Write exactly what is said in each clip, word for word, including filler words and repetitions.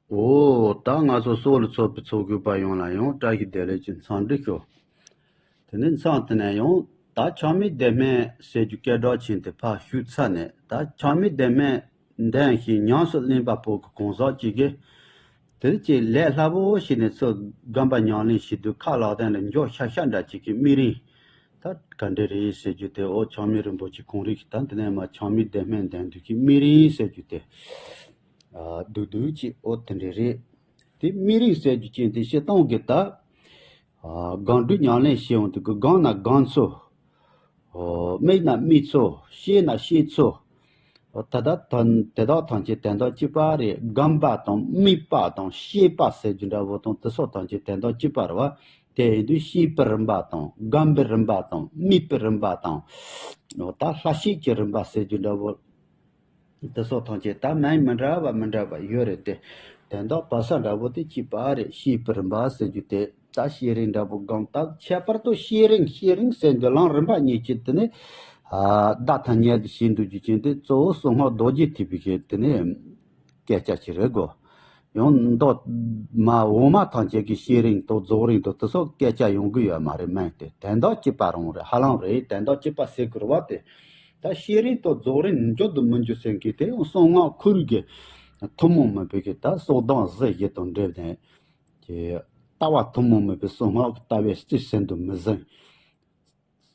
འོ། ད་ང་ཚོ་སྲོག་ལ་ཚོགས་པའི་ཚོགས་དགོས་པ་ཡོངས་ལ་ཡང་བཀྲ་ཤིས་བདེ་ལེགས་ཀྱི་འཚམས་འདྲི་ཞུ། དེ་ནས་མཚམས་དེ་ནས་ཡང་ད་ཆགས་མེད་བདེ་སྨོན་ཟེར་རྒྱུ་སྐད་གྲགས་ཆེན་དེ་ཕར་ཞུས་ཚར་ནས། ད་ཆགས་མེད་བདེ་སྨོན་འདོན་ཞིང་ཉམས་སུ་ལེན་པ་པོ་གི་གང་ཟག་ཅིག་གིས། དེ་ཅིག་ལས་སླ་པོ་ཞིག་ནས་ཚུར་སྒོམ་པ་ཉམས་ལེན་བྱེད་དུས་ཁ་ལག་སྟེང་ལ་འཇོག་ཤ་ཤ་འདྲ་ཅིག་གི་སྨན་རིན། ད་ག་འདྲ་རེད་ཟེར་རྒྱུ་དེ། འོ། ཆགས་མེད་རིན་པོ་ཆེ་གངས་རི་གི་ད་འདི་ནས་མར་ཆགས་མེད་བདེ་སྨོན་འདོན་དུས་ཀྱི་སྨན་རིན་ཟེར་རྒྱུ་དེ། ཨ། སྡུག་སྡུག་ཅིག་འོ་དེ་འདྲ་རེད། དེ་སྨན་རིན་ཟེར་རྒྱུ་ཅན་དེ་སྤྱིར་བཏང་གི་ད། ཨ། སྒོམ་སྒྲུབ་ཉམས་ལེན་བྱེད་འོང་དུས་ཀྱི་སྒོམ་ན་སྒོམ་ཚུལ། ཨོ། དམིགས་ན་དམིགས་ཚུལ། བཤད་ན་བཤད་ཚུལ། ཨོ། ད་ལྟ་དོན་དེ་དག་ཐམས་ཅད་དོན་དག་གཅིག་པ་རེད། སྒོམ་པ་དང་དམིགས་པ་དང་བཤད་པ་ཟེར་རྒྱུ་འདྲ་བོ་དང་དེ་སོགས་ཐམས་ཅད་དོན་དག་གཅིག་པ་རེད་བ། དེ་ཡིན་དུས་བཤད་པའི་རིམ་པ་དང་སྒོམ་པའི་རིམ་པ་དང་དམིགས་པའི་རིམ་པ་དང་། ཨོ། ད་ལྷ་བཤད་ཀྱི་རིམ་པ་ཟེར་རྒྱུ་འདྲ་བོ། དེ་སོགས་ཐམས་ཅད་ད་མིང་མི་འདྲ་བ་མི་འདྲ་བ་ཡོད་རེད་དེ། དོན་དག་བབས་ས་འདྲ་བོ་དེ་གཅིག་པ་རེད། བཤད་པའི་རིམ་པ་ཟེར་རྒྱུ་དེ། ད་བཤད་རིམ་འདྲ་བོ་སྒོམ་སྟངས། ཁྱད་པར་དུ་བཤད་རིམ། བཤད་རིམ་ཟེར་འདི་ལམ་རིམ་པ་གཉིས་ཀྱི་དེ་ནི། ཨ། བརྡ་ཐ་སྙད་དུ་བྱེད་འདུག་རྒྱུ་ཅན་དེ་གཙོ་བོ་གསང་སྔགས་རྡོ་རྗེ་ཐེག་པའི་གི་དེ་ནི་སྐད་ཆ་ཅིག་རེད་གོ། ཡང་མདོ་མ་འོག་མ་ཐམས་ཅད་ཀྱི་བཤད་རིམ་དང་རྫོགས་རིམ་དང་དེ་སོགས་སྐད་ཆ་ཡོང་གི་ཡོད་མ་རེད། མིང་དེ་དོན་དག་གཅིག་པ་རང་རེད། ཧ་ལམ་རེད། དོན་དག་གཅིག་པ་ཟེར་དགོས་རེད་བ་དེ། ད་བཤད་རིམ་དང་རྫོགས་རིམ་འཇུག་ཏུ་མི་འཇུག་ཟེར་མཁན་དེ་ཡང་གསང་སྔགས་ཁོ་རང་གི་ཐུན་མོང་མིན་པའི་གི་ད་གསང་གདམས་གཟི་བརྗིད་དང་འབྲེལ་ནས་ཀྱི་ལྟ་བ་ཐུན་མོང་མིན་པའི་གསང་སྔགས་ཀྱི་ལྟ་བས་རྩིས་ཟིན་དུ་མི་ཟིན།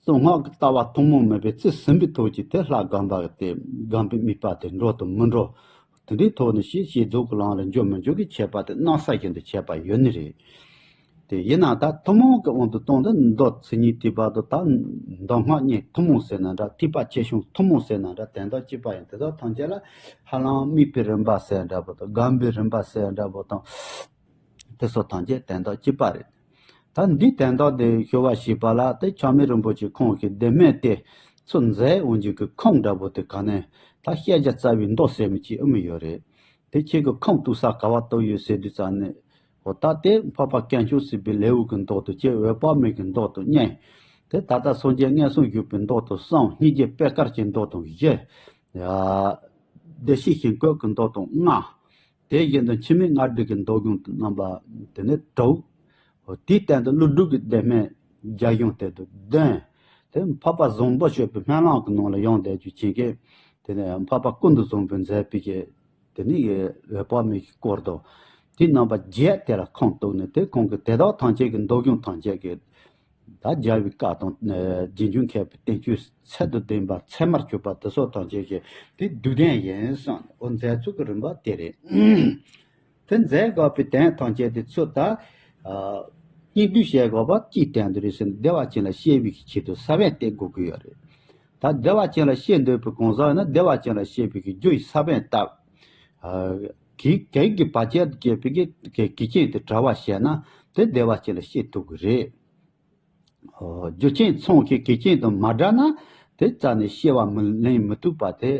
གསང་སྔགས་ཀྱི་ལྟ་བ་ཐུན་མོང་མིན་པའི་རྩིས་ཟིན་པའི་ཐོག་གི་དེ་ལྷ་སྒོམ་པ་གི་དེ་སྒོམ་པའི་དམིགས་པ་དེ་འགྲོ་དང་མི་འགྲོ། དེ་འདྲའི་ཐོག་ནས་བཤད་བཤད་རྫོགས་ཀྱི་ལམ་ལ་འཇུག་མི་འཇུག་གི་ཁྱད་པར་དེ་གནམ་ས་བཞིན་དུ་ཁྱད་པར་ཡོད་ནི་རེད། དེ་ཡིན་ན་ད་ཐུན་མོང་གི་དབང་དུ་བཏང་སྟེ་མདོ་མཚན་ཉིད་ཐེག་པ་དང་ད་མདོ་སྔགས་གཉིས་ཐུན་མོང་ཟེར་ན་འདྲ། ཐེག་པ་ཆེ་ཆུང་ཐུན་མོང་ཟེར་ན་འདྲ། དོན་དག་གཅིག་པ་ཡིན། དེ་དག་ཐམས་ཅད་ལ་ཧ་ལམ་དམིགས་པའི་རིམ་པ་ཟེར་འདྲ་པོ་དང་སྒོམ་པའི་རིམ་པ་ཟེར་འདྲ་པོ་དང་། དེ་སོགས་ཐམས་ཅད་དོན་དག་གཅིག་པ་རེད། ད་འདིའི་དོན་དག་དེ་ཤོད་པ་ཞིག་པ་ལ་དེ་ཆགས་མེད་རིན་པོ་ཆེ་ཁོང་གིས་བདེ་སྨོན་དེ་ཚུར་མཛད་འོང་རྒྱུ་གི་ཁུངས་འདྲ་པོ་དེ་ག་ནས། ད་བཤད་བྱ་རྩ་བའི་མདོ་ཟེར་མི་ཅིག་ཨེ་མི་ཡོད་རེད། དེ་ཁྱེད་ཀྱི་ཁུངས་གཏུགས་ས་ག་བ་གཏུགས་ཡོད་ཟེར་དུས་ཙང་ནས། འོ། ད་དེ་འཕགས་པ་དཀོན་མཆོག་སྲིད་པའི་ལེའུ་གི་མདོ་དང་བཅས། འོད་དཔག་མེད་ཀྱི་མདོ་དང་གཉིས། དེ་ད་ལྟ་སངས་རྒྱས་མངོན་སུམ་བཞུགས་པའི་མདོ་དང་གསུམ། སྙིང་རྗེ་པད་དཀར་གྱི་མདོ་དང་བཞི། ཡ། བདེ་གཤེགས་ཞིང་བཀོད་ཀྱི་མདོ་དང་ལྔ། དེ་བཞིན་དུ་འཆི་མེད་ལྔ་བསྒྲིལ་གྱི་མདོ་གཞུང་དུ་རྣམ་པ་དེ་ནས་དྲུག། འོ། དེའི་སྟེང་དུ་ཀླུ་སྒྲུབ་ཀྱི་བདེ་སྨོན་རྒྱ་གཞུང་དེ་དང་བདུན། དེ་འཕགས་པ་བཟང་པོ་སྤྱོད་པའི་སྨོན་ལམ་གྱི་ནང་ལ་ཡང་དེ་རྒྱུ་ཆེན་གྱི། དེ་ནས་འཕགས་པ་ཀུན་ཏུ་བཟང་པོས་མཛད་པའི་གི། དེ་ནས་འོད་དཔག་མེད་ཀྱི་སྐོར་དང་། དེའི་རྣམ་པ་བརྒྱད་དེ་ལ་ཁུངས་གཏུགས་ནས་དེ་ཁོང་གི་དེ་དག་ཐམས་ཅད་ཀྱི་མདོ་གཞུང་ཐམས་ཅད་ཀྱི། ད་རྒྱལ་བའི་བཀའ་དང་། ཨ། རྗེས་འཇུག་མཁས་པའི་བསྟན་བཅོས་ཚད་དུ་ལྡན་པ་ཚད་མར་གྱུར་པ་དེ་སོགས་ཐམས་ཅད་ཀྱི་དེ་བསྡུས་དོན་ཡིན་གསུངས། འོ། མཛད་ཚུལ་གྱི་རིམ་པ་དེ་རེད། དེ་མཛད་དགོས་པའི་དོན་ཐམས་ཅད་དེ་ཚུར་ད། ཨ། སྙིང་བསྡུས་བྱེད་དགོས་པ་ཅིའི་དོན་དུ་རེད་ཟེར་ན། བདེ་བ་ཅན་ལ་སྐྱེ་བའི་ཆེད་དུ་ས་བོན་གཏད་དགོས་ཀྱི་ཡོད་རེད། ད་བདེ་བ་ཅན་ལ་སྐྱེ་འདོད་པའི་གང་ཟག་ན་བདེ་བ་ཅན་ལ་སྐྱེ་བའི་རྒྱུ་ཡི་ས་བོན་བཏབ། ཨ། གེགས་གེགས་ཀྱི་བར་ཆད་དུ་སྐྱེས་པའི་གེགས་གེགས་རྐྱེན་དེ་བྲལ་བར་བྱས་ན་དེ་བདེ་བ་ཅན་ལ་སྐྱེ་ཐུབ་ཀྱི་རེད། ཨོ། རྒྱུ་རྐྱེན་ཚང་གི་གེགས་རྐྱེན་དང་མ་བྲལ་ན་དེ་རྩ་ནས་སྐྱེ་བ་མི་ལེན་མི་ཐུབ་པ་དེ།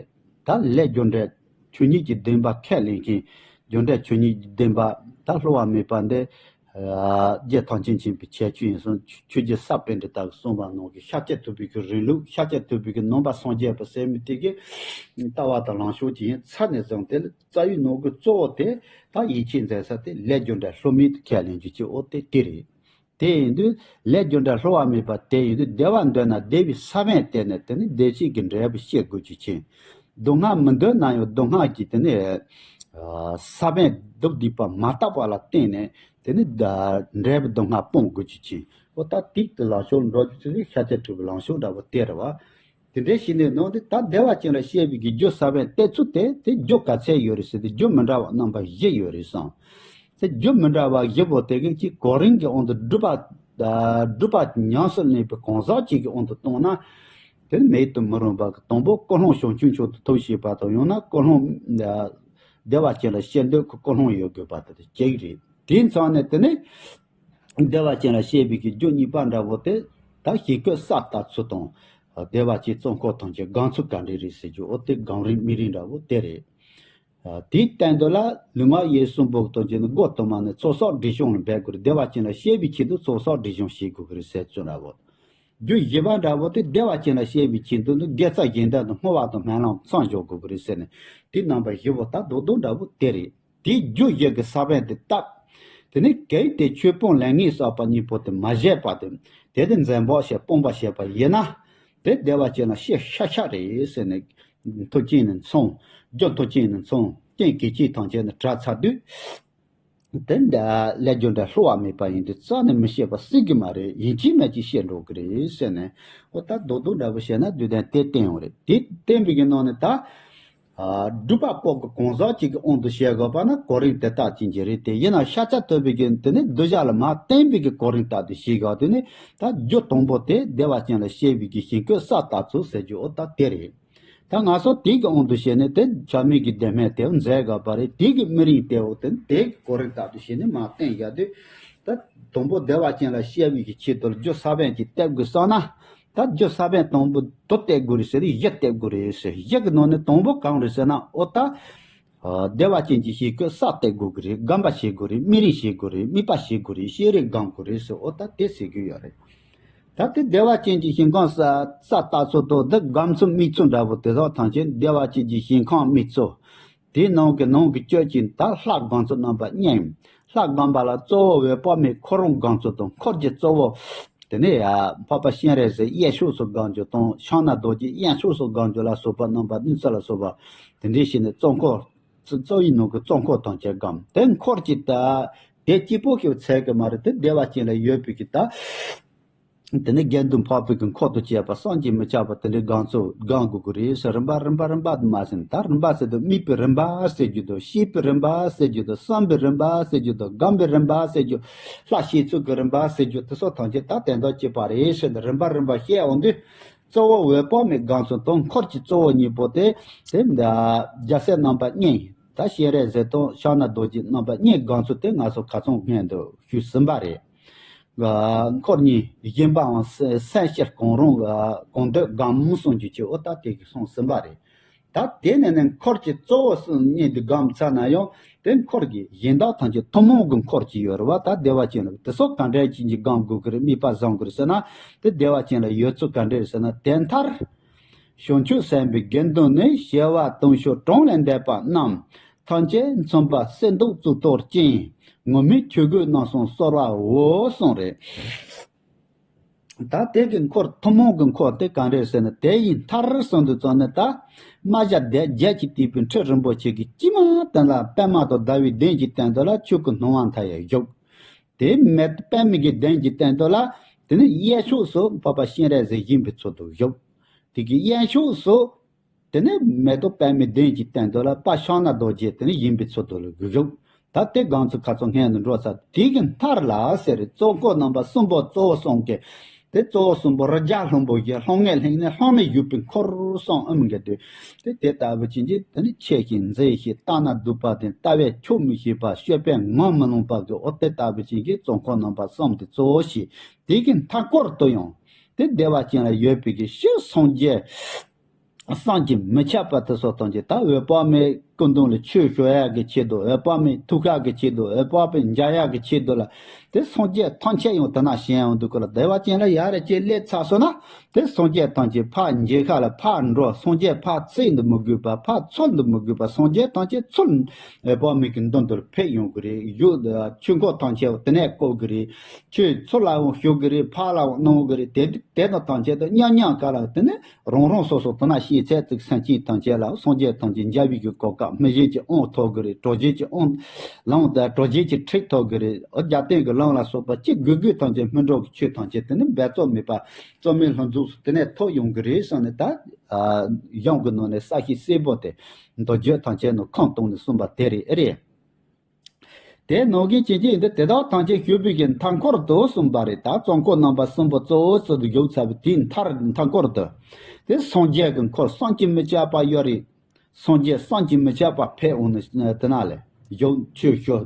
ད་ལས་རྒྱུ་འབྲས་ཆོས་ཉིད་ཀྱི་བདེན་པ་ཁས་ལེན་མཁན། རྒྱུ་འབྲས་ཆོས་ཉིད་ཀྱི་བདེན་པ་ད་བསླུ་བ་མེད་པ་འདི། ཨ། རྒྱལ་ཐམས་ཅད་མཁྱེན་པའི་ཁྱད་ཆོས་ཡིན་གསུངས། ཆོས་རྗེ་ས་པཎྜི་ཏ་གིས་གསུངས་པ་ནང་གི་ཤཱཀྱ་ཐུབ་པའི་གི་རིང་ལུགས། ཤཱཀྱ་ཐུབ་པའི་གི་ནང་པ་སངས་རྒྱས་པ་ཟེར་མི་དེ་གི་ལྟ་བ་དང་ལངས་ཕྱོགས་ཀྱི་ཡིན་ཚར་ནས་བཟུང་སྟེ། རྩ་བའི་ནང་གི་གཙོ་བོ་དེ་ད་ཡིད་ཆེས་མཛད་ས་དེ་ལས་རྒྱུ་འབྲས་བསླུ་མེད་དུ་ཁས་ལེན་རྒྱུ་གཅིག་འོ་དེ་དེ་རེད། དེ་ཡིན་དུས་ལས་རྒྱུ་འབྲས་བསླུ་བ་མེད་པ་དེ་ཡིན་དུས། བདེ་བ་འདོད་ན་བདེ་བའི་ས་བོན་གཏད་ནས་དེ་ནི་བདེ་གཤེགས་ཀྱི་འབྲས་བུ་སྐྱེ་དགོས་རྒྱུ་ཅན། སྡུག་བསྔལ་མི་འདོད་ན་ཡང་སྡུག་བསྔལ་གྱི་དེ་ནི། ཨ། ས་བོན་སྡུག་སྡིག་པ་མ་དག་པ་ལ་བརྟེན་ནས་དེ་ནི་ད་འབྲས་བུ་སྡུག་བསྔལ་སྤོང་དགོས་རྒྱུ་ཅན། འོ། ད་དེ་གི་ལངས་ཕྱོགས་འགྲོ་རྒྱུ་ཚོ་ཤཱཀྱ་ཐུབ་པའི་ལངས་ཕྱོགས་འདྲ་བོ་དེ་རེད་བ། དེ་འདྲའི་ཞིག་ནས་ནང་དེ་ད་བདེ་བ་ཅན་ལ་སྐྱེ་བའི་གི་རྒྱུ་ས་བོན་གཏད་ཚུལ་དེ། དེ་རྒྱུ་ག་ཚད་ཡོད་རེད་ཟེར་དུས་རྒྱུ་མི་འདྲ་བ་རྣམ་པ་བཞི་ཡོད་རེད་གསུངས། དེ་རྒྱུ་མི་འདྲ་བ་བཞི་པོ་དེ་གི་གཅིག་གོ་རིམ་གྱི་དབང་དུ་སྒྲུབ་པ། ཨ། སྒྲུབ་པ་ཉམས་སུ་ལེན་པའི་གང་ཟག་ཅིག་གི་དབང་དུ་བཏང་ན། དེ་མེད་དུ་མི་རུང་བ་གི་དང་པོ་ཀུན་སློང་བྱང་ཆུབ་མཆོག་ཏུ་ཐུགས་བསྐྱེད་པ་དང་། ཡང་ན་ཀུན་སློང་། ཨ། བདེ་བ་ཅན་ལ་སྐྱེ་འདོད་ཀྱི་ཀུན་སློང་ཡོད་དགོས་པ་དེ་གཅིག་རེད། དེ་མཚོན་ནས་དེ་ནི། བདེ་བ་ཅན་ལ་སྐྱེ་བའི་གི་རྒྱུ་གཉིས་པ་འདྲ་བོ་དེ། ད་ཞིག་གི་ས་ལྟ་ཚུལ་དང་། བདེ་བ་ཅན་བཙོན་ཁང་ཐམས་ཅད་སྒོམ་ཚུལ་ག་འདྲ་རེད་ཟེར་རྒྱུ། འོ་དེ་སྒོམ་རིམ་སྨིན་རིམ་འདྲ་བོ་དེ་རེད། དེའི་སྟེང་དུ་ལ་ལུས་ངག་ཡིད་གསུམ་པོ་གི་དོན་བྱེད་ནི་སྒོ་དུ་མ་ནས་ཚོགས་བསགས་སྒྲིབ་སྦྱོང་ལ་འབད་དགོས་རེད། བདེ་བ་ཅན་ལ་སྐྱེ་བའི་ཆེད་དུ་ཚོགས་བསགས་སྒྲིབ་སྦྱོང་བྱེད་དགོས་ཀྱི་རེད་ཟེར་ཚུལ་འདྲ་བོ། རྒྱུ་བཞི་པ་འདྲ་བོ་དེ་བདེ་བ་ཅན་ལ་སྐྱེ་བའི་ཆེད་དུ་ནི་དགེ་རྩ་གཞན་དོན་དང་བསྔོ་བ་དང་སྨོན་ལམ་མཚམས་འཇོག་དགོས་ཀྱི་རེད་ཟེར་ནས། དེའི་རྣམ་པ་བཞི་པོ་ད་རྡོག་རྡོག་འདྲ་བོ་དེ་རེད། དེའི་རྒྱུ་བཞི་གི་ས་བོན་དེ་བཏབ། དེ་ནས་གལ་ཏེ་ཆོས་སྤོང་ལས་ངན་བསགས་པ་གཉིས་པོ་དེ་མ་བྱས་པ་དེ། དེ་དེ་འཛེམ་བག་བྱས་སྤོང་བ་བྱས་པ་ཡིན་ན། དེ་བདེ་བ་ཅན་ལ་སྐྱེ་ཤ་ཤ་རེད་ཟེར་ནས། མཐུ་ཆེན་ནས་མཚོན། རྒྱུ་མཐུ་ཆེན་ནས་མཚོན། རྐྱེན་གལ་ཆེ་ཐམས་ཅད་ནས་བྲལ་ཚར་དུས། དེ་འདྲ་ཀླད་རྒྱུ་འདྲ་བསླུ་བ་མེད་པ་ཡིན་དུས་རྩ་ནས་མི་ཤེས་པ་སྲིད་གི་མ་རེད། ཡིན་གཅིག་མིན་གཅིག་ཤེས་འགྲོ་གི་རེད་ཟེར་ནས། འོ་ད་རྡོག་རྡོག་འདྲ་པོ་བཤད་ན་དུས་དང་དེ་བསྟན་ཡོང་རེད། དེ་བསྟན་པའི་གི་ནང་ནས་ད། ཨ། སྒྲུབ་པ་པོ་གི་གང་ཟག་ཅིག་གི་དབང་དུ་བྱས་དགོས་པ་ན་གོ་རིམ་དེ་ལྟ་ཅན་གྱི་རེད། དེ་ཡིན་ན་ཤཱཀྱ་ཐུབ་པའི་གི་དེ་ནི་གདུལ་བྱ་ལ་མ་བསྟན་པའི་གི་གོ་རིམ་ལྟར་དུ་བྱེད་དགོས། དེ་ནི་ད་རྒྱུ་དང་པོ་དེ་བདེ་བ་ཅན་ལ་སྐྱེ་བའི་གི་ཞིང་བཀོད་ས་ལྟ་ཚུལ་ཟེར་རྒྱུ་འོ་ད་དེ་རེད། ད་ང་ཚོ་དེ་གི་དབང་དུ་བྱས་ནས་དེ་ཆགས་མེད་ཀྱི་བདེན་མེད་དེ་མཛད་དགོས་པ་རེད། དེ་གི་དམིགས་རིམ་དེ་འོ་དེ་དེ་གི་གོ་རིམ་ལྟར་དུ་བྱས་ནས་མ་བསྟན་ཡ་དུས། ད་དང་པོ་བདེ་བ་ཅན་ལ་སྐྱེ་བའི་གི་ཆེད་དུ་རྒྱུ་ས་བོན་གྱི་བཏབ་དགོས་བསམ་ན། ད་རྒྱུ་ས་བོན་དང་པོ་དུ་བཏབ་དགོས་རེད་ཟེར། བཞི་བཏབ་དགོས་རེད་ཟེར། བཞི་གི་ནང་ནས་དང་པོ་གང་རེད་ཟེར་ན། འོ་ད། ཨ། བདེ་བ་ཅན་གྱི་ཞིང་བཀོད་ས་བཏབ་དགོས་ཀྱི་རེད། སྒོམ་པ་བྱེད་དགོས་རེད། དམིགས་རིམ་བྱེད་དགོས་རེད། དམིགས་པ་བྱེད་དགོས་རེད། བྱས་རིམ་སྒོམ་དགོས་རེད་ཟེར། འོ་ད་དེ་ཟེར་གྱི་ཡོད་རེད། ད་དེ་བདེ་བ་ཅན་གྱི་ཞིང་སྒོམ་ས་ས་ལྟ་ཚུལ་དང་། འདི་སྒོམ་ཚུལ་དམིགས་ཚུལ་འདྲ་པོ་དེ་དག་ཐམས་ཅད་བདེ་བ་ཅན་གྱི་ཞིང་ཁམས་དམིགས་ཚུལ། དེའི་ནང་གི་ནང་གི་བཅུད་ཅིག་ད་ལྷ་སྒོམ་ཚུལ་རྣམ་པ་གཉིས། ལྷ་སྒོམ་པ་ལ་གཙོ་བོ་འོད་དཔག་མེད་ཁོ་རང་སྒོམ་ཚུལ་དང་། འཁོར་གྱི་གཙོ་བོ། དེ་ནས་ཡ་འཕགས་པ་སྤྱན་རས་གཟིགས་གཡས་ཕྱོགས་སུ་སྒོམ་རྒྱུ་དང་། ཕྱག་ན་རྡོ་རྗེ་གཡོན་ཕྱོགས་སུ་སྒོམ་རྒྱུ་ལ་སོགས་པ་རྣམ་པ་གཉིས་ཚུལ་ལ་སོགས་པ། དེ་འདྲའི་བྱས་ནས་གཙོ་འཁོར། རྩ་བའི་ནང་གི་གཙོ་འཁོར་ཐམས་ཅད་སྒོམ། དེ་འཁོར་གྱི་ད་དེ་གཅིག་པོ་ཞིག་ཚད་ཀྱི་མ་རེད། དེ་བདེ་བ་ཅན་ལ་ཡོད་པའི་གི་ད། དེ་ནི་དགེ་འདུན་འཕགས་པའི་གི་འཁོར་དུ་བཅས་པ་བསམ་གྱིས་མི་ཁྱབ་པ་དེ་འདྲའི་སྒོམ་ཚུལ་སྒོམ་དགོས་ཀྱི་རེད་ཟེར། རིམ་པ་རིམ་པ་རིམ་པ་དུ་མ་ཟིན། ད་རིམ་པ་ཟེར་དུས་དམིགས་པའི་རིམ་པ་ཟེར་རྒྱུ་དང་། བྱེད་པའི་རིམ་པ་ཟེར་རྒྱུ་དང་། བསམ་པའི་རིམ་པ་ཟེར་རྒྱུ་དང་། སྒོམ་པའི་རིམ་པ་ཟེར་རྒྱུ། ལྷ་བྱེད་ཚུལ་གྱི་རིམ་པ་ཟེར་རྒྱུ་དེ་ཚོ་ཐམས་ཅད་ད་དེ་འདྲ་གཅིག་པ་རེད་ཟེར་ནས་རིམ་པ་རིམ་པ་བཤད་འོང་དུས། གཙོ་བོ་འོད་དཔག་མེད་སྒོམ་ཚུལ་དང་། འཁོར་གྱི་གཙོ་བོ་གཉིས་པོ་དེ། དེ་འདྲ་རྒྱལ་སྲས་རྣམ་པ་གཉིས། ད་སྤྱན་རས་གཟིགས་དང་ཕྱག་ན་རྡོ་རྗེ་རྣམ་པ་གཉིས་སྒོམ་ཚུལ་དེ་ང་ཚོ་ཁ་སང་སྔོན་དུ་ཞུས་ཟིན་པ་རེད། འཁོར་གཉིས་བཞིན་པའང་སེམས་ཤེས་གང་རུང་གང་འདོད་སྒོམ་གསུང་རྒྱུ་ཅིག་འོ་ད་དེ་གི་གསུངས་ཟིན་པ་རེད། ད་དེ་ནས་ནི་འཁོར་གྱི་གཙོ་བོ་གསུམ་གཉིས་དེ་སྒོམ་ཚར་ན་ཡང་། དེ་འཁོར་གྱི་གཞན་དག་ཐམས་ཅད་ཐུན་མོང་གི་འཁོར་གྱི་ཡོད་རེད་བ། ད་བདེ་བ་ཅན་ལ་དེ་སོགས་ག་འདྲ་ཅན་གྱི་སྒོམ་དགོས་ཀྱི་རེད། དམིགས་པ་བཟུང་དགོས་རེད་ཟེར་ན། དེ་བདེ་བ་ཅན་ལ་ཡོད་ཚུལ་ག་འདྲ་རེད་ཟེར་ན། དེ་མཐར། བྱང་ཆུབ་སེམས་དཔའི་དགེ་འདུན་ནི། བྱེ་བ་དུང་ཕྱུར་གྲངས་ལས་འདས་པ་རྣམས། ཐམས་ཅད་མཚོན་པ་གསེར་མདོག་གཙུག་ཏོར་ཅན། ངུར་སྨྲིག་ཆོས་གོས་རྣམ་གསུམ་གསོལ་བའོ་གསུངས་རེད། ད་དེ་གི་འཁོར་ཐུན་མོང་གི་འཁོར་དེ་ག་འདྲ་ཟེར་ན། དེ་ཡི་མཐར་གསུམ་དུ་བརྩམས་ནས། ད་རྨ་བྱ་དེ་བརྒྱད་ཀྱིས་བཏེགས་པའི་ཁྲི་རིན་པོ་ཆེ་གི་དཀྱིལ་མ་དེ་ལ་པདྨ་དང་ཟླ་བའི་གདན་གྱི་སྟེང་དུ་ལ་ཆོས་སྐུ་སྣང་བ་མཐའ་ཡས་བཞུགས། དེ་མེ་ཏོག་པདྨ་གི་གདན་གྱི་སྟེང་དུ་ལ། དེ་ནི་གཡས་ཕྱོགས་སུ་འཕགས་པ་སྤྱན་རས་གཟིགས་བཞེངས་པའི་ཚུལ་དུ་བཞུགས། དེ་གི་གཡོན་ཕྱོགས་སུ། དེ་ནས་མེ་ཏོག་པདྨའི་གདན་གྱི་སྟེང་དུ་ལ་དཔལ་ཕྱག་ན་རྡོ་རྗེ་དེ་ནས་བཞེངས་པའི་ཚུལ་དུ་ལ་བཞུགས། ད་དེ་སྒོམ་ཚུལ་ཁ་སང་སྔོན་དུ་འགྲོ་ཚར། དེ་གི་མཐར་ལ་ཟེར། གཙོ་འཁོར་རྣམ་པ་གསུམ་པོ་གཙོ་བོ་གསུམ་གྱི། དེ་གཙོ་བོ་གསུམ་པོ་རི་རྒྱལ་ལྷུན་པོ་བཞི། ལྷང་ངེ་ལྷང་ངེ་ལྷང་ངེ་བཞུགས་པའི་འཁོར་གསུམ་ཨེ་མི་འགལ་དུས། དེ་དེ་ལྟ་བུ་ཅན་གྱི་དེ་ནི་ཆེ་ཞིང་མཛེས་ཤིང་ལྟ་ན་སྡུག་པ་དང་། ལྟ་བས་ཆོག་མི་ཤེས་པ། སྤྱོད་པས་ངོམས་མི་ལོང་བ་གི་འོ་དེ་ལྟ་བུ་ཅན་གྱི་གཙོ་འཁོར་རྣམ་པ་གསུམ་དེ་གཙོ་བོ་བྱས། དེ་གི་མཐའ་སྐོར་དུ་ཡང་། དེ་བདེ་བ་ཅན་ལ་ཡོད་པའི་གི་ཕྱིར་སངས་རྒྱས། བསམ་གྱིས་མི་ཁྱབ་པ་དེ་སོགས་དང་བཅས། ད་འོད་དཔག་མེད་སྐུ་མདུན་ལ་ཆོས་ཞུ་ཡག་གི་ཆེད་དུ། འོད་དཔག་མེད་ཐུག་ཡག་གི་ཆེད་དུ། འོད་དཔག་མེད་མཇལ་ཡག་གི་ཆེད་དུ་ལ། དེ་སངས་རྒྱས་ཐམས་ཅད་ཡང་དེ་ན་བཞེངས་ཡོང་དུས་སྐབས་ལ། བདེ་བ་ཅན་ལ་ཡར་ཅིག་སླེབས་ཚར་སོང་ན། དེ་སངས་རྒྱས་ཐམས་ཅད་ཕར་མཇལ་ཁ་ལ་ཕར་འགྲོ། སངས་རྒྱས་ཕར་བརྩིགས་འདུག་མི་དགོས་པ། ཕར་ཚུར་འདུག་མི་དགོས་པ། སངས་རྒྱས་ཐམས་ཅད་ཚུར་འོད་དཔག་མེད་ཀྱི་མདུན་དུ་ཕེབས་ཡོང་གི་རེད། ཡུལ་ཆོས་འཁོར་ཐམས་ཅད་དེ་ནས་བསྐོར་གི་རེད། ཆོས་ཚུར་ལའང་ཞུ་གི་རེད། ཕར་ལའང་གནང་གི་རེད། དེ་དེ་དང་ཐམས་ཅད་དུ་མཉམ་མཉམ་ག་ལ་དེ་ནས། རང་རང་སོ་སོ་དེ་ན་ཤེས་ཚད་ཅིག་སེམས་ཅན་ཐམས་ཅད་ལ་སངས་རྒྱས་ཐམས་ཅད་མཇལ་བའི་གི་གོ་སྐབས། མི་གཞན་གྱི་དབང་ཐོབ་གི་རེད། གྲོགས་གཞན་གྱི་དབང་ལམ་དང་། གྲོགས་གཞན་གྱི་ཁྲིད་ཐོབ་གི་རེད། འོ་རྒྱལ་བསྟན་གྱི་ལམ་ལ་སོགས་པ་ཅི་དགོས་དགོས་ཐམས་ཅད་སྨིན་གྲོལ་གྱི་ཆོས་ཐམས་ཅད་དེ་ནི་འབད་རྩོལ་མེད་པ་རྩོལ་མེད་ལྷུན་རྫོགས་སུ་དེ་ནས་ཐོབ་ཡོང་གི་རེད་བསམ་ནས། ད་གཞུང་གི་ནང་ནས་གསལ་ཞིང་གསལ་པོ་དེ་མདོ་རྒྱུད་ཐམས་ཅད་ནང་ཁུངས་བཏོན་ནས་གསུངས་པ་དེ་རེད། ཨེ་རེད། དེ་ནང་གི་ཅི་ཅི་ཡིན་ཏེ། དེ་དག་ཐམས་ཅད་ཞུས་པའི་གི་མཐའ་འཁོར་དུ་གསུངས་པ་རེད། ད་གཙོ་འཁོར་རྣམ་པ་གསུམ་པོ་གཙོ་བོ་ཚུལ་དུ་བཞུགས་ཚར་བའི་དེའི་མཐར་མཐའ་འཁོར་དུ། དེ་སངས་རྒྱས་ཀྱི་འཁོར་བསམ་གྱིས་མི་ཁྱབ་པ་ཡོད་རེད། སངས་རྒྱས་བསམ་གྱིས་མི་ཁྱབ་པ་ཕེབས་འོང་ནས་དེ་ན་ལས་བཞུགས། ཆོས་ཞུ།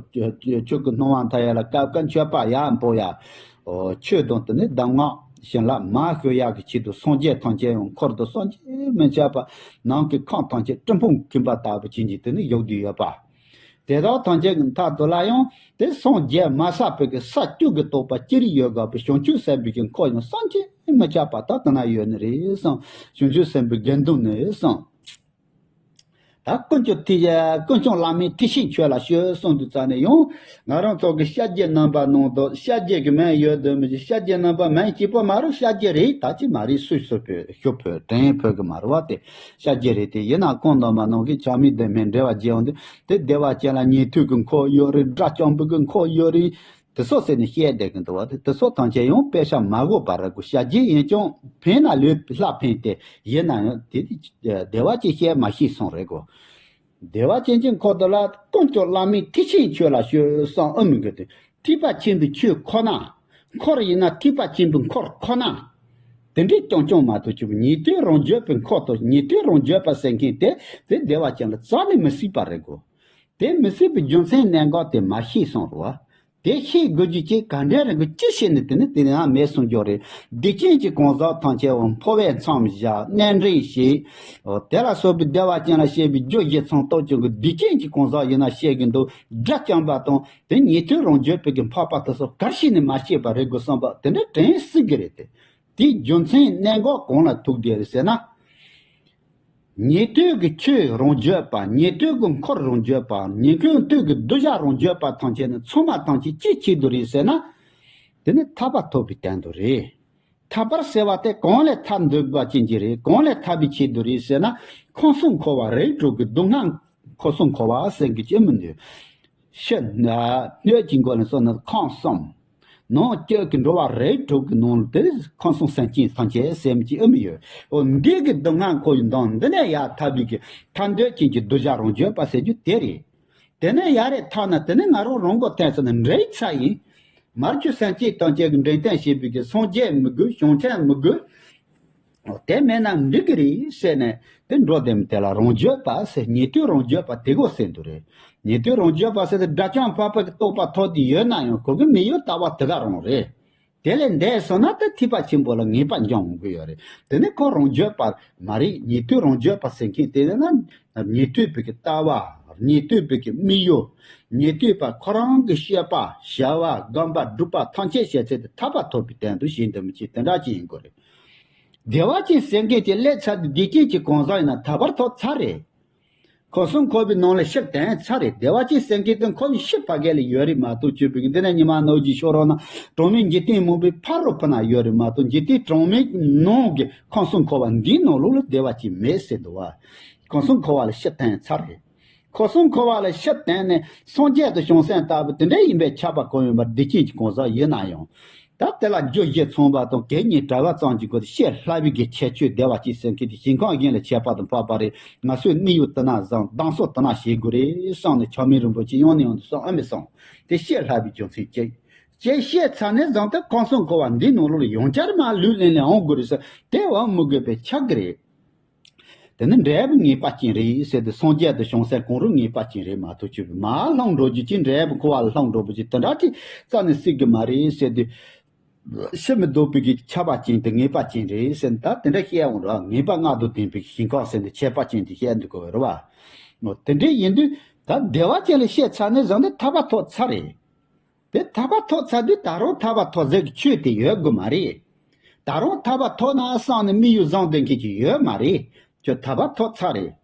ཆོས་ཀྱི་སྣང་བ་མཐའ་ཡས་ལ་སྐབས་ཀྱི་མཆོད་པ་ཡར་འབུལ་ཡ། ཆོས་དང་དེ་ནས་གདམས་ངག་བྱིན་རླབས་མར་ཞུ་ཡག་གི་ཆེད་དུ་སངས་རྒྱས་ཐམས་ཅད་ཡང་འཁོར་དུ་བསམ་གྱིས་མི་ཁྱབ་པ། ནང་གི་ཁམས་ཐམས་ཅད་སྤྲིན་ཕུང་ཁེངས་པ་ལྟ་བུ་ཅན་གྱི་དེ་ནས་བཞུགས་བསྡད་ཡོད་པ། དེ་དག་ཐམས་ཅད་ཀྱི་མཐའ་དུ་ལ་ཡང་དེ་སངས་རྒྱས་མ་བསགས་པའི་གི་ས་བཅུ་གི་རྟོགས་པ་ཅི་རིགས་ཡོད་དགོས་པའི་བྱང་ཆུབ་སེམས་དཔའི་གི་འཁོར་ཡང་བསམ་གྱིས་མི་ཁྱབ་པ་དག་དེ་ན་ཡོད་ནི་རེད་གསུངས། བྱང་ཆུབ་སེམས་དཔའི་དགེ་འདུན་ནི་གསུངས། ད་དཀོན་མཆོག་ཐེག་དཀོན་མཆོག་བླ་མའི་ཐེག་ཆེན་ཆོས་ལ་ཞུགས་གསུངས་དུས་ཙ་ནས་ཡང་ང་རང་ཚོ་གི་ཤཱཀྱའི་རྣམ་པ་ནང་དུ་ཤཱཀྱའི་གི་མིང་ཡོད་དུ་མི་ཤཱཀྱའི་རྣམ་པ་མིང་གཅིག་པོ་མ་རུ་ཤཱཀྱའི་རེད། ད་ཅི་མ་རེད་སུས་སུ་ཕོད་ཞུ་ཕོད་དྲན་ཕོད་གི་མ་རུ་བ་དེ་ཤཱཀྱའི་རེད། དེ་ཡིན་ན་ཁོང་རྣམ་པ་ནང་གི་ཆགས་མི་དེ་མིན་འབྲེལ་བ་བརྗེ་འོང་དུས་དེ་བདེ་བ་ཅན་ལ་ཉན་ཐོས་གི་འཁོར་ཡོད་རེད། དགྲ་བཅོམ་པའི་གི་འཁོར་ཡོད་རེད། དེ་སོགས་ཟེར་ནས་བཤད་བསྡད་གི་འདུག་བ། དེ་དེ་སོགས་ཐམས་ཅད་ཡང་དཔེ་ཆ་མ་གོ་བར་ར་གོ་ཤ་རྗེས་ཡིན་ཀྱང་ཕན་ན་ལོས་ལྷ་ཕན་ཏེ་ཡིན་ན་ཡང་དེ་བདེ་བ་ཅན་བཤད་མ་ཤེས་སོང་རེད་གོ། བདེ་བ་ཅན་གྱི་འཁོར་དུ་ལ་དཀོན་མཆོག་བླ་མའི་ཐེག་ཆེན་ཆོས་ལ་ཞུགས་བསམ་ཨ་མི་དགོས་ཏེ་ཐེག་པ་ཆེན་པོའི་ཆོས་ཁོ་ན། འཁོར་ཡིན་ན་ཐེག་པ་ཆེན་པོའི་འཁོར་ཁོ་ན། དེ་འདྲའི་རྐྱང་རྐྱང་མ་གཏོགས་ཆོས་ཉན་ཐོས་རང་རྒྱུད་པའི་འཁོར་དུ་ཉན་ཐོས་རང་རྒྱུད་པ་ཟེར་མཁན་དེ་དེ་བདེ་བ་ཅན་ལ་རྩ་ནས་མི་སྲིད་པ་རེད་གོ། དེ་མི་སྲིད་པའི་རྒྱུ་མཚན་གནད་འགག་དེ་མ་ཤེས་སོང་རོ། དེ་ཤེས་དགོས་རྒྱུ་ཅིག་ག་འདྲ་རེད་གོ། ཅི་ཤེས་ནས་དེ་ནི་དེ་ནའང་མེད་གསུང་རྒྱུ་རེད། སྡིག་ཅན་གྱི་གང་ཟག་ཐམས་ཅད་འོ་འཕོ་བའི་མཚམས་བཞག་གནས་འདྲེན་བྱེད། འོ་དེ་ལ་སོགས་པའི་བདེ་བ་ཅན་ལ་བཤད་པའི་རྒྱུ་བཞི་ཚང་རྟོགས་ཀྱང་གི་སྡིག་ཅན་གྱི་གང་ཟག་ཡིན་ན་བཤད་གི་འདུག་དགྲ་བཅོམ་པ་དང་དེ་ཉན་ཐོས་རང་རྒྱུད་པའི་གི་འཕགས་པ་དེ་སོགས་གར་ཤེས་ནས་མ་བཤད་པ་རེད་གོ་བསམ་པ་དེ་འདྲ་དྲན་སྲིད་གི་རེད་དེ། དེའི་རྒྱུ་མཚན་གནད་འགག་གང་ལ་ཐུག་བསྡད་རེད་ཟེར་ན། ཉན་ཐོས་ཀྱི་ཆོས་རང་བརྗོད་པ། ཉན་ཐོས་ཀྱི་འཁོར་རང་བརྗོད་པ། ཉན་ཐོས་ཀྱི་གདུལ་བྱ་རང་བརྗོད་པ་ཐམས་ཅད་ནི་ཚང་མ་ཐམས་ཅད་ཅི་ཆེད་དུ་རེད་ཟེར་ན། དེ་ནི་ཐར་པ་ཐོབ་པའི་དོན་དུ་རེད། ཐར་པར་ཟེར་བ་དེ་གང་ལས་ཐར་འདོད་པ་ཅན་གྱི་རེད། གང་ལས་ཐར་པའི་ཆེད་དུ་རེད་ཟེར་ན། ཁམས་གསུམ་འཁོར་བ་རིགས་དྲུག་གི་སྡུག་བསྔལ། ཁམས་གསུམ་འཁོར་བ་ཟེར་གྱི་ཅི་མི་འདུག་ཕྱི་སྣོད་ཀྱི་མགོ་ནས་སོ་ན་ཁམས་གསུམ། ནང་བཅུད་ཀྱི་འགྲོ་བ་རིགས་དྲུག་གི་ནང་དུ་ཁམས་གསུམ་སེམས་ཅན་ཐམས་ཅད་སེམས་ཀྱི་ཨ་མི་ཡོད། འོ་འདི་གི་སྡུག་བསྔལ་འཁོར་བའི་མདངས་འདི་ནས་ཡར་ཐར་བའི་གི་ཐར་འདོད་ཅན་གྱི་གདུལ་བྱ་རང་བརྗོད་པ་ཟེར་རྒྱུ་དེ་རེད། དེ་ནས་ཡར་རེ་ཐར་ན་དེ་ནས་ང་རང་རང་མགོ་ཐོན་ཟེར་ན་འདྲེན་ཚར་ཡིན། མར་ཁྱོད་སེམས་ཅན་ཐམས་ཅད་ཀྱི་འདྲེན་སྟོན་བྱེད་པའི་གི་སངས་རྒྱས་མི་དགོས། བྱང་ཆེན་མི་དགོས། དེ་མེད་ན་འགྲིག་གི་རེད་ཟེར་ནས་དེ་འགྲོ་དེ་མི་དེ་ལ་རང་བརྗོད་པ་ཟེར། ཉན་ཐོས་རང་བརྗོད་པ་དེ་གོ་ཟེར་འདུག་རེད། ཉན་ཐོས་རང་བརྗོད་པ་ཟེར་དེ་དགྲ་བཅོམ་པ་པ་གི་རྟོགས་པ་ཐོབ་དེ་ཡོད་ན་ཡང་གོ་གི་མི་ཡོད་ལྟ་བ་དེ་ག་རང་རེད། དེ་ལས་འདས་སོང་ན་ད་ཐེག་པ་ཆེན་པོ་ལ་ངེས་པ་འབྱུང་གི་ཡོད་རེད། དེ་ནི་ཁོ་རང་བརྗོད་པ་མ་རེད། ཉན་ཐོས་རང་བརྗོད་པ་ཟེར་མཁན་དེ་ལ་ན་ཉན་ཐོས་པའི་གི་ལྟ་བ། ཉན་ཐོས་པའི་གི་དམིགས་ཡུལ། ཉན་ཐོས་པ་ཁོ་རང་གི་སྤྱོད་པ་བྱ་བ་སྒོམ་པ་སྒྲུབ་པ་ཐམས་ཅད་བྱས་ཚད་དེ་ཐར་པ་ཐོབ་པའི་དོན་དུ་བྱེད་འདི་མི་བྱེད་དེ་འདྲ་ཅིག་ཡིན་དགོས་རེད། བདེ་བ་ཅན་ཟེར་མཁན་གྱི་སླེབས་ཚར་དུས་བདེ་སྐྱིད་ཀྱི་གང་ཟག་ཡིན་ན་ཐར་པར་ཐོབ་ཚར་རེད། ཁམས་གསུམ་འཁོར་བའི་ནང་ལ་ཕྱིར་དོན་ཚར་རེད། བདེ་བ་ཅན་ཟེར་མཁན་དེ་འཁོར་བའི་ཕྱི་ཕ་གི་ལ་ཡོད་རེད་མ་གཏོགས་ཆོས་པའི་གི་འདི་ནས་ཉི་མ་ནོར་གྱི་ཤོར་རོགས་ན་གྲངས་མེད་འཇིག་རྟེན་མང་པོའི་ཕ་རོལ་ཕུ་ན་ཡོད་རེད་མ་གཏོགས་འཇིག་རྟེན་གྲངས་མེད་ནང་གི་ཁམས་གསུམ་འཁོར་བ་འདིའི་ནང་ལོགས་ལ་བདེ་བ་ཅན་མེད་ཟེར་འདུག་བ། ཁམས་གསུམ་འཁོར་བ་ལ་ཕྱིར་དོན་ཚར་རེད། ཁམས་གསུམ་འཁོར་བ་ལ་ཕྱིར་དོན་ནས་སངས་རྒྱས་དང་བྱང་སེམས་ལྟ་བུ་དེ་འདྲ་ཡིན་པའི་ཁྱབ་པ་གང་ཡིན་པར་བདེ་སྐྱིད་ཀྱི་གང་ཟག་ཡིན་ན་ཡང་། ད་དེ་ལ་རྒྱུ་བཞི་ཚང་བ་དང་གད་སྙིགས་བྲལ་བ་ཙམ་གྱི་སྒོ་དེ་ཤེས་སླ་བའི་གི་ཁྱད་ཆོས་བདེ་བ་ཅན་ཟེར་མཁན་དེ་ཞིང་ཁམས་གཞན་ལ་ཁྱད་པར་དུ་འཕགས་པ་རེད། ང་ཚོས་དམིགས་ཡུལ་དེ་ན་བཟང་གདམས་ངག་དེ་ན་བྱེད་དགོས་རེད་བསམ་ནས་ཆགས་མེད་རིན་པོ་ཆེ་ཡང་ནས་ཡང་དུ་གསུངས་ཨ་མི་གསུངས། དེ་ཤེས་སླ་བའི་རྒྱུ་མཚན་གཅིག་ཅེས་བཤད་ཚར་ནས་བཟུང་སྟེ་ཁམས་གསུམ་འཁོར་བ་འདིའི་ནང་ལོགས་ལ་ཡང་བསྐྱར་མ་ལུས་ལེན་ལེན་འོང་དགོས་རེད་ཟེར་དེ་འོང་མི་དགོས་པའི་ཆགས་ཀྱི་རེད། དེ་ནི་འབྲས་བུ་ངེས་པ་ཅན་རེད་ཟེར་ཏེ་སངས་རྒྱས་དང་བྱང་སེམས་གང་རུང་ངེས་པ་ཅན་རེད་མ་གཏོགས་ཆོས་པའི་མར་ལྷུང་འགྲོ་རྒྱུ་ཅིག་འབྲས་བུ་འཁོར་བ་ལ་ལྷུང་འགྲོ་བུ་ཅིག་དེ་འདྲ་ཅིག་རྩ་ནས་སྲིད་གི་མ་རེད་ཟེར་ཏེ། ཕྱི་མི་ལྡོག་པའི་གི་ཁྱབ་པ་ཅན་དེ་ངེས་པ་ཅན་རེད་ཟེར་ནས་ད་དེ་འདྲ་བཤད་འོང་ར། ངེས་པ་ལྔ་དང་ལྡན་པའི་ཞིང་ཁམས་ཟེར་ནས་ཁྱད་པར་ཅན་དེ་བཤད་འདུག་གོ་ར་བ། དེ་འདྲ་ཡིན་དུས་ད་བདེ་བ་ཅན་ལ་བཤད་ཚར་ནས་བཟུང་ནས་ཐར་པ་ཐོབ་ཚར་རེད། དེ་ཐར་པ་ཐོབ་ཚར་དུས་ད་རུང་ཐར་པ་ཐོབ་ཟེར་གྱི་ཆོས་དེ་ཡོད་དགོས་མ་རེད། ད་རུང་ཐར་པ་ཐོབ་ན་བསམ་ནས་དམིགས་ཡུལ་བཟང་ལྡན་མཁན་ཅིག་ཡོད་མ་རེད། ཁྱོད་ཐར་པ་ཐོབ་ཚར་རེད།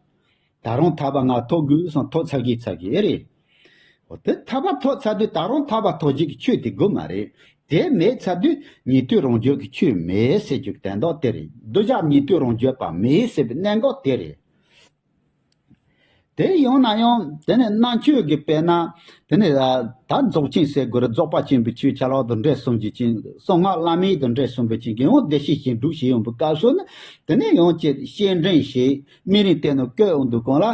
ད་རུང་ཐར་པ་ང་ཐོབ་དགོས་བསམ་ཐོབ་ཚར་གི་ཚར་གི་ཨེ་རེད། འོ་དེ་ཐར་པ་ཐོབ་ཚར་དུས་ད་རུང་ཐར་པ་ཐོབ་བྱེད་ཀྱི་ཆོས་དེ་དགོས་མ་རེད། དེ་མེད་ཚར་དུས་ཉན་ཐོས་རང་བརྗོད་ཀྱི་ཆོས་མེད་ཟེར་རྒྱུ་གི་དོན་དག་དེ་རེད། གདུལ་བྱ་ཉན་ཐོས་རང་བརྗོད་པ་མེད་ཟེར་བའི་གནད་འགག་དེ་རེད། དེ་ཡང་ན་ཡང་དེ་ནས་རྣམ་དཔྱོད་ཀྱི་དཔེར་ན། དེ་ནས་ད་རྫོགས་ཆེན་ཟེར་དགོས་རེད། རྫོགས་པ་ཆེན་པོའི་ཆོས་ཆ་ལག་དང་འབྲས་གསུམ་གྱི་ཆོས། གསང་སྔགས་བླ་མེད་དང་འབྲས་གསུམ་པའི་ཆོས་ཀྱི་ཡང་བདེ་གཤེགས་ཞིང་སྒྲུབ་བྱེད་ཡོང་པའི་སྐབས་སུ་ནི། དེ་ནས་ཡང་ཅིག་སྤྱན་འདྲེན་བྱེད་སྨན་རིན་སྟེར་ནས་བསྐོས་འོང་དུས་གང་ལ།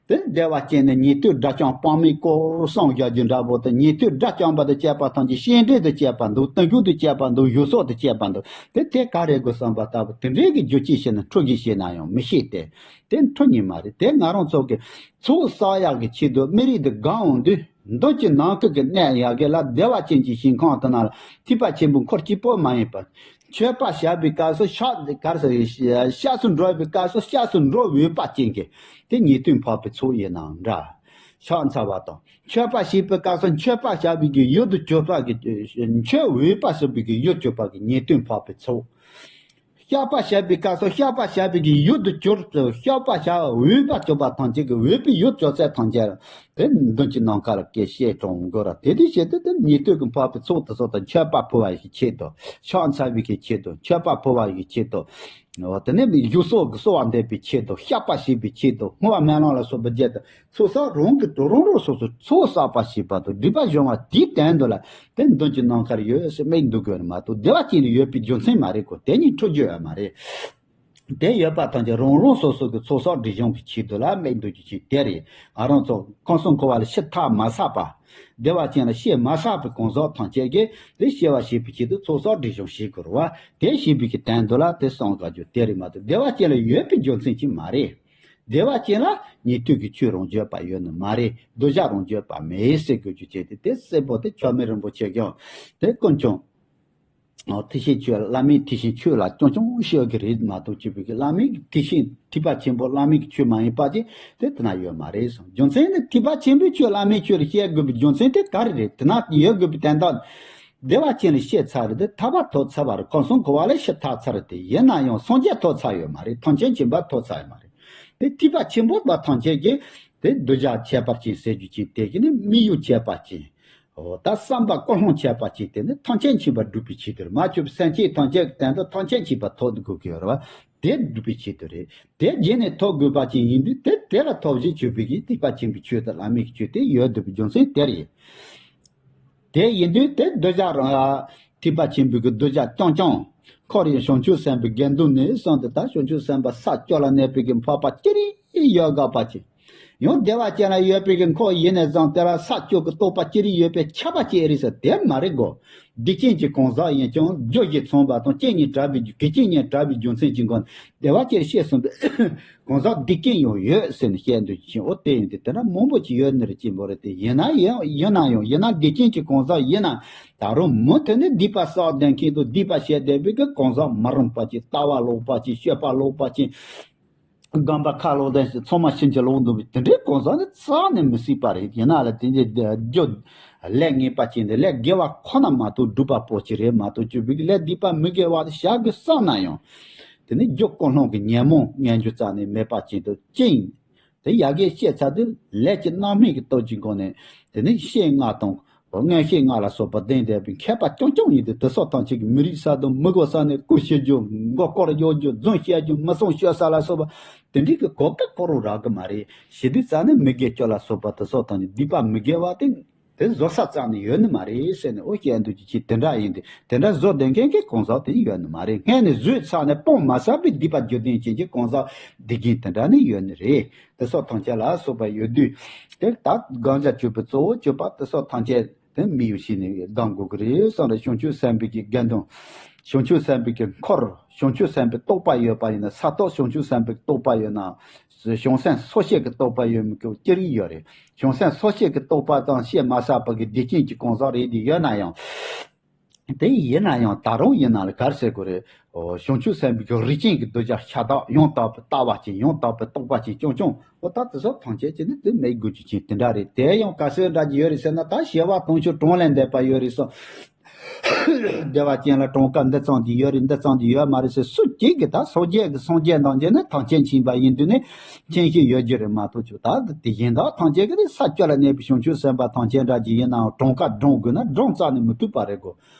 དེ་བདེ་བ་ཅན་ནི་ཉན་ཐོས་དགྲ་བཅོམ་དཔག་མེད་སྐོར་གསུངས་བཞག་རྒྱུ་འདྲ་པོ་དང་། ཉན་ཐོས་དགྲ་བཅོམ་པ་དང་བཅས་པ་ཐམས་ཅད་སྤྱན་འདྲེན་དང་བཅས་པ་འདུག་བརྟན་བཞུགས་དང་བཅས་པ་འདུག་བཞུགས་སོགས་དང་བཅས་པ་འདུག་དེ་དེ་ག་རེ་དགོས་བསམ་པ་ལྟ་བུ་དེ་འདྲའི་གི་རྒྱུ་ཅི་ཤེས་ན་འཕྲོ་ཅི་ཤེས་ན་ཡང་མི་ཤེས་ཏེ། དེ་འཕྲོ་ཉིད་མ་རེད། དེ་ང་རང་ཚོ་གི་ཚོགས་བསགས་ཡག་གི་ཆེད་དུ་སྨན་རིན་དེ་སྒང་འོང་དུས་མདུན་གྱི་ནང་ཁུལ་གྱི་གནས་ཡག་གི་ལ་བདེ་བ་ཅན་གྱི་ཞིང་ཁམས་དེ་ན་ལ་ཐེག་པ་ཆེན་པོའི་འཁོར་གཅིག་པོ་མ་ཡིན་པར། མཆོད་པ་བྱ་བའི་སྐབས་སུ་ཕྱག་གར་སོ་སྐྱབས་སུ་འགྲོ་བའི་སྐབས་སུ་སྐྱབས་སུ་འགྲོ་འོས་པ་ཅན་གྱི་དེ་ཉན་ཐོས་འཕགས་པའི་ཚོགས་ཡིན་ནའང་འདྲ། ཕྱག་འཚལ་བ་དང་མཆོད་པ་བྱེད་པའི་སྐབས་སུ་མཆོད་པ་བྱ་བའི་གི་ཡུལ་དུ་གྱུར་པ་གི་མཆོད་འོས་པ་ཟེར་བའི་གི་ཡུལ་གྱུར་པ་གི་ཉན་ཐོས་འཕགས་པའི་ཚོགས། བཤགས་པ་བྱས་པའི་སྐབས་སུ་བཤགས་པ་བྱས་པའི་གི་ཡུལ་དུ་གྱུར་ཏོ། བཤགས་པ་བྱ་འོས་པ་གྱུར་པ་ཐམས་ཅད་ཀྱི་འོས་པའི་ཡུལ་གྱུར་ཚད་ཐམས་ཅད་དེ་མདུན་གྱི་ནམ་མཁར་སྐད་ཤེས་གྲོང་འགོ་ར། དེ་དུས་བྱས་ཏེ་དེ་ཉན་ཐོས་ཀྱི་འཕགས་པའི་ཚོགས་དེ་ཚོ་དང་མཆོད་པ་ཕུལ་བ་ཡི་ཆེད་དུ། ཕྱག་འཚལ་བའི་གི་ཆེད་དུ། མཆོད་པ་ཕུལ་བ་ཡི་ཆེད་དུ། འོ་དེ་ནས་བཞུགས་སོགས་ཀྱི་གསོལ་བ་འདེབས་པའི་ཆེད་དུ། བཤགས་པ་བྱེད་པའི་ཆེད་དུ། བསྔོ་བ་སྨོན་ལམ་ལ་སོགས་པ་བརྒྱད་དུ། ཚོགས་བསགས་རང་གི་རང་རང་སོ་སོར་ཚོགས་བསགས་པ་ཞེས་པ་དང་སྒྲིབ་པ་སྦྱོང་བ་དེའི་དོན་དུ་ལ། དེ་མདུན་གྱི་ནམ་མཁར་ཡོད་ཟེར་སྨྲས་འདུག་དགོས་ནི་མ་གཏོགས་བདེ་བ་ཅན་ལ་ཡོད་པའི་རྒྱུ་མཚན་མ་རེད་གོ། དེ་ཉིད་འཁྲུལ་རྒྱུ་ཡོད་མ་རེད། དེ་ཡོད་པ་ཐམས་ཅད་རང་རང་སོ་སོ་གི་ཚོགས་བསགས་སྒྲིབ་སྦྱོང་གི་ཆེད་དུ་ལ་སྨྲས་འདུག་རྒྱུ་ཅིག་དེ་རེད། ང་རང་ཚོ་ཁམས་གསུམ་འཁོར་བ་ལ་ཕྱི་མཐའ་མ་བསགས་པ། བདེ་བ་ཅན་ལ་གཤེ་མ་བསགས་པའི་གང་ཟག་ཐམས་ཅད་ཀྱིས་དེ་གཤེ་བ་བྱེད་པའི་ཆེད་དུ་ཚོགས་བསགས་སྒྲིབ་སྦྱོང་བྱེད་དགོས་རེད་བ། དེ་བྱེད་པའི་གི་དོན་དུ་ལ་དེ་གསུངས་དགོས་རྒྱུ་དེ་རེད་མ་གཏོགས་བདེ་བ་ཅན་ལ་ཡོད་པའི་རྒྱུ་མཚན་ཅིག་མ་རེད། བདེ་བ་ཅན་ལ་ཉན་ཐོས་ཀྱི་ཆོས་རང་བརྗོད་པ་ཡོད་ནི་མ་རེད། གདུལ་བྱ་རང་བརྗོད་པ་མེད་ཟེར་དགོས་རྒྱུ་བྱས་ཏེ། དེ་གསལ་པོ་དེ་ཆགས་མེད་རིན་པོ་ཆེ་ཀྱང་དེ་ཀུན་ཀྱང་། ཨོ། ཐེག་ཆེན་ཆོས་བླ་མེད་ཐེག་ཆེན་ཆོས་ལ་རྐྱང་རྐྱང་བཤད་གི་རེད་མ་གཏོགས་ཅིག་པའི་གི་བླ་མེད་ཀྱི་ཐེག་ཆེན་ཐེག་པ་ཆེན་པོ་བླ་མེད་ཀྱི་ཆོས་མ་ཡིན་པ་ཅིག་དེ་དེ་ན་ཡོད་མ་རེད་གསུངས། རྒྱུ་མཚན་ནི་ཐེག་པ་ཆེན་པོའི་ཆོས་བླ་མེད་ཆོས་ལ་བཤད་དགོས་པའི་རྒྱུ་མཚན་དེ་ག་རེ་རེད། དེ་ན་ཡོད་དགོས་པའི་དོན་དག་བདེ་བ་ཅན་ལ་བཤད་ཚར་རེད་དེ། ཐར་པ་ཐོབ་ཚར་བ་རེད། ཁམས་གསུམ་འཁོར་བ་ལས་ཕྱིར་ཐར་ཚར་རེད་དེ། ཡིན་ན་ཡང་སངས་རྒྱས་ཐོབ་ཚར་ཡོད་མ་རེད། ཐམས་ཅད་མཁྱེན་པ་ཐོབ་ཚར་ཡོད་མ་རེད། དེ་ཐེག་པ་ཆེན་པོ་བ་ཐམས་ཅད་ཀྱིས་དེ་གདུལ་བྱ་ཁྱད་པར་ཅན་ཟེར་རྒྱུ་ཅིག་དེ་གི་ནི་དམིགས་ཡུལ་ཁྱད་པར་ཅན། འོ་ད་བསམ་པ་ཀུན་སློང་ཁྱད་པར་ཅན་དེ་ནི་ཐམས་ཅད་མཁྱེན་པ་སྒྲུབ་པའི་ཆེད་དུ་རེད། མ་གྱུར་པའི་སེམས་ཅན་ཐམས་ཅད་ཀྱི་དོན་དུ་ཐམས་ཅད་མཁྱེན་པ་ཐོབ་དགོས་ཀྱི་ཡོད་རེད་བ། དེ་སྒྲུབ་པའི་ཆེད་དུ་རེད། དེ་རྗེས་ནས་ཐོབ་དགོས་པ་ཅིག་ཡིན་དུས་དེ་དེ་ལ་ཐོབ་བྱེད་གྱུར་པའི་གི་ཐེག་པ་ཆེན་པོའི་ཆོས་དང་བླ་མེད་ཀྱི་ཆོས་དེ་ཡོད་དགོས་པའི་རྒྱུ་མཚན་དེ་རེད། དེ་ཡིན་དུས་དེ་གདུལ་བྱ་རང་ཐེག་པ་ཆེན་པོའི་གི་གདུལ་བྱ་རྐྱང་རྐྱང་། འཁོར་ཡང་བྱང་ཆུབ་སེམས་དཔའི་དགེ་འདུན་ནས་བཟུང་སྟེ་ད་བྱང་ཆུབ་སེམས་དཔའ་ས་བཅུ་ལ་གནས་པའི་གི་འཕགས་པ་ཅི་རིགས་ཡོད་དགོས་པ་ཅིག། ཡང་བདེ་བ་ཅན་ལ་ཡོད་པའི་གི་འཁོར་ཡིན་ནས་བཟུང་དེ་ལ་ས་བཅུ་གི་རྟོགས་པ་ཅི་རིགས་ཡོད་པའི་ཁྱབ་པ་ཅིག་རེད་ཟེར་དེ་མ་རེད་གོ། སྡིག་ཅན་གྱི་གང་ཟག་ཡིན་ཀྱང་རྒྱུ་ཞིག་མཚུངས་པ་དང་རྐྱེན་གཉིས་བྲལ་བའི་རྒྱུ། རྒྱུ་རྐྱེན་གཉིས་བྲལ་བའི་རྒྱུ་མཚན་གྱི་སྒོ་ནས་བདེ་བ་ཅན་ཞེས་གསུངས་པའི་གང་ཟག་སྡིག་ཅན་ཡང་ཡོད་ཟེར་ནས་བཤད་འདོད་ཀྱི་ཕྱིར། འོ་དེ་ཡིན་ཏེ་དེ་འདྲ་མང་པོ་ཅིག་ཡོད་ནི་རེད་ཅེས་འབོད་རེད་དེ། ཡིན་ན་ཡང་ཡིན་ན་ཡང་ཡིན་ན་སྡིག་ཅན་གྱི་གང་ཟག་ཡིན་ན་ད་རུང་མུ་མཐུད་ནས་སྡིག་པ་བསགས་བསྡད་མཁན་དང་སྡིག་པ་བྱས་བསྡད་པའི་གི་གང་ཟག་མ་རུངས་པ་ཅིག་ལྟ་བ་ལོག་པ་ཅིག་སྤྱོད་པ་ལོག་པ་ཅིག་རྒན་པ་ཁ་ལོག་ལྡན་ཞིག་ཚང་མ་ཕྱིན་ཅི་ལོག་འདུག་པའི་དེ་འདྲའི་གང་ཟག་ནི་རྩ་ནས་མི་སྲིད་པ་རེད། ཡིན་ན་ལ་དེ་འདྲའི་རྒྱུ་ལས་ངན་པ་ཅན་དེ་ལས་དགེ་བ་ཁོ་ན་མ་གཏོགས་སྒྲུབ་པ་པོ་ཅིག་རེད་མ་གཏོགས་ཅིག་པའི་གི་ལས་སྡིག་པ་མི་དགེ་བ་དེ་བྱ་དགོས་བསམ་ན་ཡང་། དེ་ནི་རྒྱུ་ཀུན་སློང་གི་ཉོན་མོངས་ངན་འགྱུར་རྩ་ནས་མེད་པ་ཅན་དུ་བཅིངས། དེ་ཡ་གིར་བཤད་ཚར་དུས་ལས་ཀྱི་རྣམ་སྨིན་གྱི་སྟོབས་ཀྱི་སྒོ་ནས་དེ་ནི་བཤེས་ལྔ་དང་མངོན་ཤེས་ལྔ་ལ་སོགས་པ་ལྡན་བསྡད་པའི་མཁས་པ་རྐྱང་རྐྱང་ཡིན་དུས་དེ་སོགས་ཐམས་ཅད་ཀྱིས་མི་རིགས་ས་དང་མི་གོ་ས་ནས་བཀུར་ཤེས་རྒྱུ། མགོ་སྐོར་གཡོག་རྒྱུ། རྫུན་བཤད་རྒྱུ། མི་སྲུང་སྤྱོད་ས་ལ་སོགས་པ་དེ་འདྲའི་གི་གོ་སྐབས་ཁོ་རང་རག་གི་མ་རེད། ཞི་བདེ་རྩ་ནས་མི་དགེ་བཅུ་ལ་སོགས་པ་དེ་སོགས་ཐམས་ཅད་སྡིག་པ་མི་དགེ་བ་དེ། དེ་བཟོ་ས་རྩ་ནས་ཡོད་ནི་མ་རེད་ཟེར་ནས། འོ་བཤད་འདོད་ཀྱི་ཕྱིར་དེ་འདྲ་ཡིན་ཏེ། དེ་འདྲ་བཟོ་བསྡད་མཁན་གྱི་གང་ཟག་དེ་ཡོད་ནི་མ་རེད། སྔན་ནས་བཟོས་ཚར་ནས་སྤོང་མ་ཚར་བའི་སྡིག་པ་རྒྱུ་ལྡན་ཅན་གྱི་གང་ཟག་སྡིག་ཅན་དེ་འདྲ་ནི་ཡོད་ནི་རེད། དེ་སོགས་ཐམས་ཅད་ལ་སོགས་པ་ཡོད་དུས། དེ་ད་གང་ཟག་སྤྱོད་པའི་གཙོ་བོ་སྤྱོད་པ་དེ་སོགས་ཐམས་ཅད་དེ་མི་ཡུལ་ཞིག་ནས་སྡང་དགོས་ཀྱི་རེད་བསམ་རེད། བྱང་ཆུབ་སེམས་དཔའི་གི་དགེ་འདུན། བྱང་ཆུབ་སེམས་དཔའི་གི་འཁོར། བྱང་ཆུབ་སེམས་དཔའི་རྟོགས་པ་ཡོད་པ་ཡིན་ན། ས་རྟོགས་བྱང་ཆུབ་སེམས་དཔའི་རྟོགས་པ་ཡོད་ན། བྱང་སེམས་སོ་སྐྱེ་གི་རྟོགས་པ་ཡོད་མི་དགོས་ཅི་རིགས་ཡོད་རེད། བྱང་སེམས་སོ་སྐྱེ་གི་རྟོགས་པ་དང་བཤད་མ་ཟ་བ་གི་སྡིག་ཅན་གྱི་གང་ཟག་རེད་དེ་ཡོད་ན་ཡང་། དེ་ཡིན་ན་ཡང་ད་རུང་ཡིན་ན་ལ་གར་ཟེར་དགོས་རེད། འོ་བྱང་ཆུབ་སེམས་དཔའི་གི་རིགས་ཅན་གྱི་གདུལ་བྱ་ཤ་སྟག་ཡང་དག་པའི་ལྟ་བ་ཅན། ཡང་དག་པའི་རྟོགས་པ་ཅན་རྐྱང་རྐྱང་། འོ་ད་དེ་ཚོ་ཐམས་ཅད་ཀྱི་ནི་དེ་མེད་དགོས་རྒྱུ་ཅན་དེ་འདྲ་རེད། དེ་ཡང་ག་ཚོད་འདྲ་གྱི་ཡོད་རེད་ཟེར་ན། ད་བྱེ་བ་དུང་ཕྱུར་གྲངས་ལས་འདས་པ་ཡོད་རེད་སོ། བདེ་བ་ཅན་ལ་གྲངས་ཀ་འདི་ཙམ་གྱི་ཡོད་རེད། འདི་ཙམ་གྱི་ཡོད་མ་རེད་ཟེར་སུ་གཅིག་གིས་ད་སངས་རྒྱས་ཀྱི་སངས་རྒྱས་རྣམས་ཀྱིས་ནི་ཐམས་ཅད་མཁྱེན་པ་ཡིན་དུས་ནི་མཁྱེན་གྱི་ཡོད་རྒྱུ་རེད་མ་གཏོགས་ཆོག་ད་དེ་གཞན་དག་ཐམས་ཅད་ཀྱིས་ནི་ས་བཅུ་ལ་གནས་པའི་བྱང་ཆུབ་སེམས་དཔའ་ཐམས་ཅད་འདྲ་གྱི་ཡིན་ནའང་གྲངས་ཀ་བགྲང་དགོས་ན་བགྲང་རྩ་ནས་མི་ཐུབ་པ་རེད་གོ།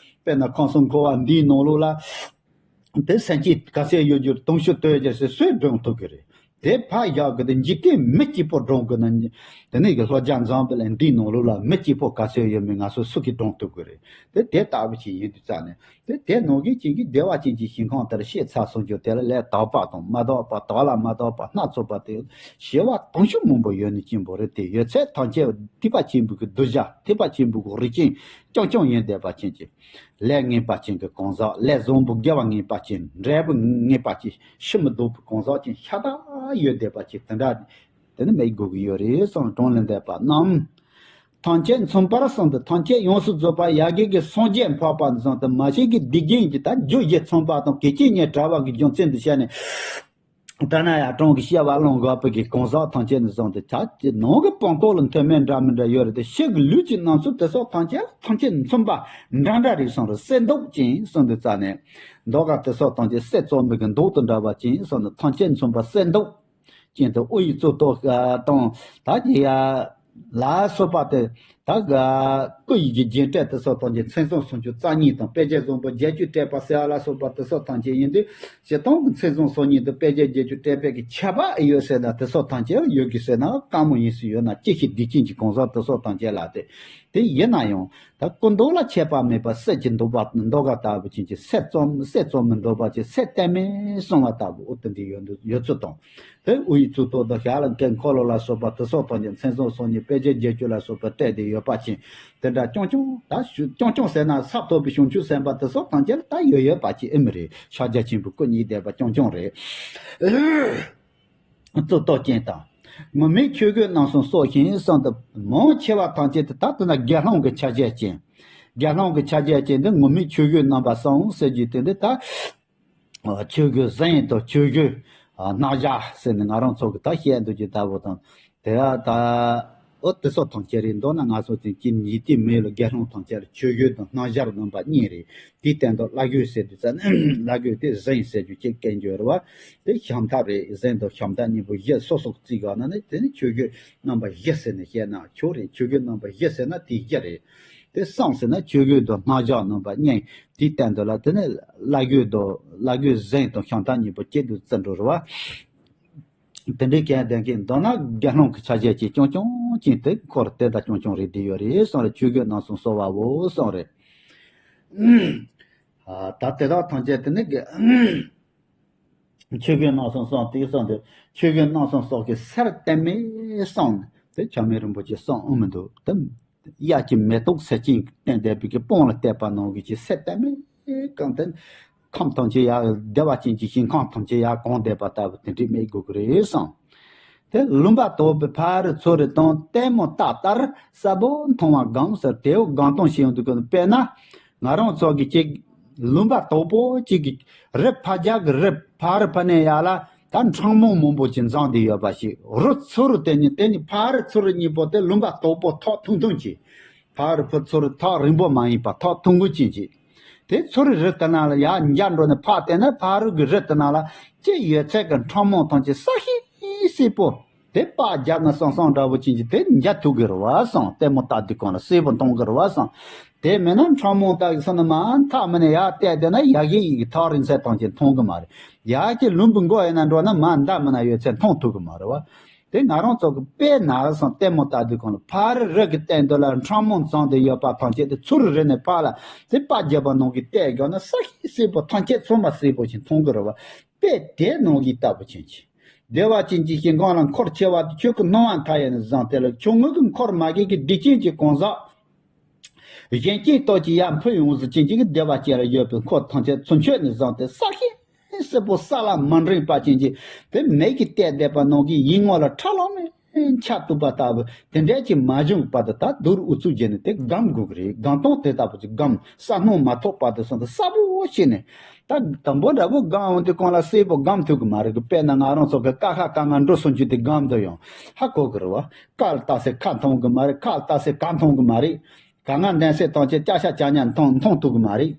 དཔེར་ན་ཁམས་གསུམ་འཁོར་བ་འདིའི་ནང་ལོགས་ལ། དེ་སེམས་ཅན་ག་ཚད་ཡོད་རྒྱུ་དུང་ཕྱུར་དོན་བརྒྱད་ཟེར་སུས་བགྲང་ཐུབ་ཀྱི་རེད། དེ་ཕར་བཞག་གི་དེ་འཇིག་རྟེན་མི་གཅིག་པོ་བགྲང་དགོས་ན། དེ་ནས་གི་ལྷོ་རྒྱ་འཛམ་བུ་གླིང་འདིའི་ནང་ལོགས་ལ་མི་གཅིག་པོ་ག་ཚོད་ཡོད་མེད་ང་ཚོ་སུ་གིས་བགྲང་ཐུབ་ཀྱི་རེད། དེ་དེ་ལྟ་བུ་ཞིག་ཡིན་དུས་རྩ་ནས་དེ་དེ་ནང་གི་གཅིག་གིས་བདེ་བ་ཅན་གྱི་ཞིང་ཁམས་དེར་སྐྱེས་ཚར་སོང་རྒྱུ་དེ་ལ་ལས་དག་པ་དང་མ་དག་པ། དག་ལ་མ་དག་པ་སྣ་ཚོགས་པ་དེ་བྱེ་བ་དུང་ཕྱུར་མང་པོ་ཡོད་ནི་གཅིག་པོ་རེད་དེ། ཡོད་ཚད་ཐམས་ཅད་ཐེག་པ་ཆེན་པོའི་གི་གདུལ་བྱ། ཐེག་པ་ཆེན་པོའི་གི་རིགས་ཅན་རྐྱང་རྐྱང་ཡིན་བསྡད་པ་ཅན་གྱི། ལས་ངན་པ་ཅན་གྱི་གང་ཟག་ལས་བཟང་པོ་དགེ་བ་ངན་པ་ཅན། འབྲས་བུ་ངན་པ་ཅན། ཕྱིར་མི་ལྡོག་པའི་གང་ཟག་ཅན་ཤ་སྟག་ཡོད་བསྡད་པ་ཅིག་དེ་འདྲ་དེ་ནི་མེད་དགོས་ཀྱི་ཡོད་རེད་གསུངས། གྲངས་ལས་འདས་པ་རྣམས་ཐམས་ཅད་མཚུངས་པར་གསུངས་ཏེ། ཐམས་ཅད་ཡོངས་སུ་རྫོགས་པ་ཡ་གི་གི་སངས་རྒྱས་འཕགས་པ་ཙམ་དུ་མ་ཞིག་གི་སྡིག་རྒྱུན་གྱི་ད་རྒྱུ་བཞི་མཚུངས་པ་དང་གི་རྐྱེན་གཉིས་བྲལ་བ་གི་རྒྱུ་མཚན་དུ་བྱས་ནས། ད་ན་ཡང་གྲོང་གི་བཤད་པ་ལོང་དགོས་པའི་གི་གང་ཟག་ཐམས་ཅད་ནི་བཟུང་སྟེ་ཆ་ནང་གི་སྤང་ཐོག་ལ་མཐུན་མེད་འདྲ་མི་འདྲ་ཡོད་རེད་དེ། ཕྱི་གི་ལུས་ཀྱི་རྣམ་གསུམ་དེ་སོགས་ཐམས་ཅད་ཐམས་ཅད་མཚུངས་པ་འདྲ་འདྲ་རེད་གསུངས་རེད། གསེར་མདོག་ཅན་གསུངས་དུས་ཙ་ནས། མདོག་ག་དེ་སོགས་ཐམས་ཅད་གསེར་བཙོ་མའི་གི་མདོག་དང་འདྲ་བ་ཅན་གསུངས་ནས་ཐམས་ཅད་མཚུངས་པ་གསེར་མདོག་ཅན་དུ་དབུ་ཡི་གཙུག་ཏོར་དང་། ད་ཀྱི་ཡ་ལ་སོགས་པ་དེ། ད་ག་སྐུ་ཡི་གི་རྒྱན་སྤྲས་དེ་སོགས་ཐམས་ཅད་མཚན་བཟང་སུམ་ཅུ་རྩ་གཉིས་དང་། དཔེ་བྱད་བཟང་པོ་བརྒྱད་ཅུ་སྤྲས་པ་ཟེར་བ་ལ་སོགས་པ་དེ་སོགས་ཐམས་ཅད་ཡིན་དུས། སྤྱིར་བཏང་གི་མཚན་བཟང་སོ་གཉིས་དང་དཔེ་བྱད་བརྒྱད་ཅུ་སྤྲས་པའི་གི་ཁྱད་པར་ཡོད་ཟེར་ན། དེ་སོགས་ཐམས་ཅད་ཡོད་གི་ཟེར་ན་དཀའ་མོ་ཡིན་སྲིད། ཡོད་ན་ཅི་ཞིག་སྡིག་ཅན་གྱི་གང་ཟག་དེ་སོགས་ཐམས་ཅད་ལ་དེ། དེ་ཡིན་ན་ཡང་ད་སྐུ་མདོག་ལ་ཁྱད་པར་མེད་པ་གསེར་གྱི་མདོག་པ་མདོག་ག་ལྟ་བུ་ཅན་གྱི་གསེར་བཙོ་གསེར་བཙོ་མའི་མདོག་པ་ཅན། གསེར་བལྟས་མིན་གསུངས་པ་ལྟ་བུ་འོ་དེ་འདྲ་ཡོད་འདུག་ཡོད་ཚུལ་དང་། དེ་དབུ་ཡི་གཙུག་ཏོར་དང་ཞབས་ལ་འཁོར་ལོ་ལ་སོགས་པ་དེ་སོགས་ཐམས་ཅད་མཚན་བཟང་སོ་གཉིས་དཔེ་བྱད་བརྒྱད་ཅུ་ལ་སོགས་པ་སྤྲས་ཏེ་ཡོད་པ་ཅན། དེ་འདྲ་རྐྱང་རྐྱང་ད་ཞུ་རྐྱང་རྐྱང་ཟེར་ན་ས་ཐོབ་པའི་བྱང་ཆུབ་སེམས་དཔའ་དེ་སོགས་ཐམས་ཅད་ལ་ད་ཡོད་ཡོད་པ་ཅིག་ཨེ་མི་རེད། ཕྱག་རྒྱ་ཆེན་པོའི་སྐུ་གཉིས་ལྡན་པ་རྐྱང་རྐྱང་རེད། གཙུག་ཏོར་ཅན་དང་། ངུར་སྨྲིག་ཆོས་གོས་རྣམ་གསུམ་སོགས་ཤིང་གསུངས་ཏེ། མང་ཆེ་བ་ཐམས་ཅད་དེ་ད་དེ་ན་དགེ་སློང་གི་ཆ་བྱད་ཅན། དགེ་སློང་གི་ཆ་བྱད་ཅན་དེ་ངུར་སྨྲིག་ཆོས་གོས་རྣམ་པ་གསུམ་ཟེར་རྒྱུ་དེ་འདི་ད། ཆོས་གོས་གཟན་དང་ཆོས་གོས་སྣ་བཞག་ཟེར་ནས་ང་རང་ཚོ་གི་ད་བཤད་འདུག་ཅེས་ལྟ་བུ་དང་། དེ་ཡང་ད་ཨོ་དེ་སོགས་ཐམས་ཅད་རེད། མདོར་ན་ང་ཚོ་དེ་ཅི་ཉིད་དེ་མེད་ལ་དགེ་སློང་ཐམས་ཅད་ལ་ཆོས་གོས་དང་སྣ་བཞག་རྣམ་པ་གཉིས་རེད། དེའི་སྟེང་དུ་བླ་གོས་ཟེར་དུས་ཙ་ན་བླ་གོས་དེ་གཟན་ཟེར་རྒྱུ་གཅིག་སྐད་འགྱུར་བ། དེ་ཞབས་མཐའ་རེད། གཟན་དང་ཞབས་མཐའ་གཉིས་པོ་བཞི་སོ་སོ་བརྩི་དགོས་ན་ནི་དེ་ནི་ཆོས་གོས་རྣམ་པ་བཞི་ཟེར་ནས་བཤད་ན་ཆོག་རེད། ཆོས་གོས་རྣམ་པ་བཞི་ཟེར་ན་དེ་བཞི་རེད། དེ་གསུམ་ཟེར་ན་ཆོས་གོས་དང་སྣ་བཞག་རྣམ་པ་གཉིས། དེའི་སྟེང་དུ་ལ་དེ་ནི་བླ་གོས་དང་བླ་གོས་གཟན་དང་ཞབས་མཐའ་གཉིས་པོ་གཅིག་ཏུ་བརྩི་འགྲོ་རེད་བ། དེ་འདྲའི་གལ་ལྡན་གྱི་མདོར་ན་དགེ་སློང་གི་ཆ་བྱད་ཅིག་རྐྱང་རྐྱང་ཅན་དེ་འཁོར་དེ་དག་རྐྱང་རྐྱང་རེད་བསྡད་ཡོད་རེད་གསུངས་རེད། ཆོས་གོས་རྣམ་གསུམ་གསོལ་བའོ་གསུངས་རེད། ཨ་ད་དེ་དག་ཐམས་ཅད་དེ་ནི་དགེ་ཆོས་གོས་རྣམ་གསུམ་གསུངས་དེ་གསུངས་ཏེ། ཆོས་གོས་རྣམ་གསུམ་སོགས་ཀྱི་གསེར་བལྟས་མིན་གསུངས་ནས་དེ་ཆགས་མེད་རིན་པོ་ཆེ་གསུངས་ཨེ་མི་འདུག་དེ། གཡའ་གྱི་མེ་ཏོག་གསེར་ཅན་གྱིས་བསྟན་བསྡད་པའི་གི་སྤང་ལ་བལྟས་པ་ནང་བཞིན་གྱི་གསེར་བལྟས་མིན་གང་དེ། ཁམས་ཐམས་ཅད་ཡར་བདེ་བ་ཅན་གྱི་ཞིང་ཁམས་ཐམས་ཅད་ཡར་གང་བསྡད་པ་ལྟ་བུ་དེ་འདྲའི་སྨྲས་དགོས་ཀྱི་རེད་གསུངས། དེ་ལུང་པ་དག་པའི་ཕ་རོལ་ཚུ་རོལ་དང་ལྟད་མོ་ལྟ་ལྟར་གསལ་པོ་མཐོང་བ་སྒོམ་ཟེར། དེའུ་སྒོམ་སྟངས་ཤེས་ཡོང་དུས་ཀྱི་དཔེར་ན། ང་རང་ཚོ་གི་ཅིག་ལུང་པ་དག་པོ་ཅིག་གི་རི་ཕར་རྒྱབ་གི་རི་ཕ་རི་ཕ་ནས་ཡར་ལ་ད་འཕྲང་མང་མང་པོ་ཅིག་འཛོམས་བསྡད་ཡོད་པ་ཞིག་རི་ཚུ་རོལ་དེ་ནི་དེ་ནི་ཕ་རི་ཚུ་རོལ་གཉིས་པོ་དེ་ལུང་པ་དག་པོ་ཐག་ཐུང་ཐུང་ཅིག་ཕ་རི་ཕུ་ཚུ་རོལ་ཐག་རིང་པོ་མ་ཡིན་པ་ཐག་ཐུང་ངུ་ཅན་ཅིག་དེ་ཚུ་རོལ་རི་དེ་ནང་ལ་ཡར་འགྱོ་འགྲོ་ནས་ཕར་བལྟས་ན་ཕ་རི་གི་རི་དེ་ནང་ལ་ཅི་ཡོད་ཚད་ཀྱི་འཕྲང་མང་ཐམས་ཅད་གསལ་ཤིང་གསལ་པོ། དེ་པར་བརྒྱབ་ན་སང་སང་འདྲ་བོ་ཅན་གྱི་དེ་འཇའ་ཐུག་གི་རེད་བ་སོང་། ལྟད་མོ་ལྟ་དུས་གང་ལ་གསལ་པོ་མཐོང་གི་རེད་བ་སོང་། དེ་མིན་ན་འཕྲང་མང་ལྟ་གི་སོང་ན་མ་མཐའ་མི་ནས་ཡར་བལྟས་བསྡད་ན་ཡ་གི་ཡི་གི་ཐག་རིང་ཚད་ཐམས་ཅད་མཐོང་གི་མ་རེད། ཡ་གི་ལུང་པའི་མགོ་ཡིན་ན་འགྲོ་ན་མ་མཐའ་མི་ན་ཡོད་ཚད་མཐོང་ཐུབ་གི་མ་རེད་བ། དེ་ང་རང་ཚོ་གི་དཔེར་ན་སོང་ལྟད་མོ་ལྟ་དུས་གང་ལ་ཕ་རི་རི་གི་སྟེང་དུ་ལ་འཕྲང་མང་འཛོམས་ཏེ་ཡོད་པ་ཐམས་ཅད་དེ་ཚུ་རོལ་རི་ནས་ཕར་ལ་དེ་པར་བརྒྱབ་པ་ནང་གི་བལྟས་དགོས་ན་གསལ་ཤིང་གསལ་པོ་ཐམས་ཅད་མཚུངས་པ་གསལ་པོ་ཞིག་མཐོང་གི་རེད་བ། དཔེ་དེ་ནང་གི་ལྟ་བུ་ཅན་གྱི། བདེ་བ་ཅན་གྱི་ཞིང་ཁམས་ལ་འཁོར་ཆེ་བ་དེ་ཆོས་ཀྱི་སྣང་བ་མཐའ་ཡས་ནས་བཟུང་སྟེ་ལ་ཆུང་ངུ་གི་འཁོར་མ་གི་གི་སྡིག་ཅན་གྱི་གང་ཟག་གཞན་སྐྱེ་སྟོབས་ཀྱིས་ཡར་འཕུར་ཡོང་ཟིག་ཅན་གྱི་བདེ་བ་ཅན་ལ་ཡོད་པའི་འཁོར་ཐམས་ཅད་ཚུན་ཆད་ནས་བཟུང་སྟེ་གསལ་ཤིང་གསལ་པོ་ས་ལ་མ་འགྲེང་པ་ཅན་གྱི་དེ་མིག་གིས་བལྟས་བསྡད་པ་ནང་གི་ཡིད་ངོ་ལ་ཁྲ་ལམ་མེ་འཆར་ཐུབ་པ་ལྟ་བུ་དེ་འདྲ་ཅིག་མ་བྱུང་བར་དུ་ད་མདོར་ཨུ་ཚུགས་བྱས་ནས་དེ་སྒོམ་དགོས་ཀྱི་རེད། སྒོམ་སྟངས་དེ་ལྟ་བུ་ཅིག་སྒོམ་ས་སྣང་མ་ཐོབ་བར་དུ་སོང་སྟེ་གསལ་པོ་བྱས་ནས། ད་དང་པོ་འདྲ་པོ་སྒོམ་འོང་དུས་གང་ལ་གསལ་པོ་སྒོམ་ཐུབ་ཀྱི་མ་རེད་གི། དཔེར་ན་ང་རང་ཚོ་གི་ཀ་ཁ་ག་ང་འགྲོ་སོང་རྒྱུ་དེ་སྒོམ་དུ་ཡང་ཧ་གོ་གི་རེད་བ། ཀ་ལ་ལྟ་སའི་ཁ་མཐོང་གི་མ་རེད། ཁ་ལ་ལྟ་སའི་ག་མཐོང་གི་མ་རེད། ག་ང་འདན་སའི་སྟངས་ཀྱི་ཅ་ཤ་ཅ་ཉ་མཐོང་མཐོང་ཐུབ་ཀྱི་མ་རེད།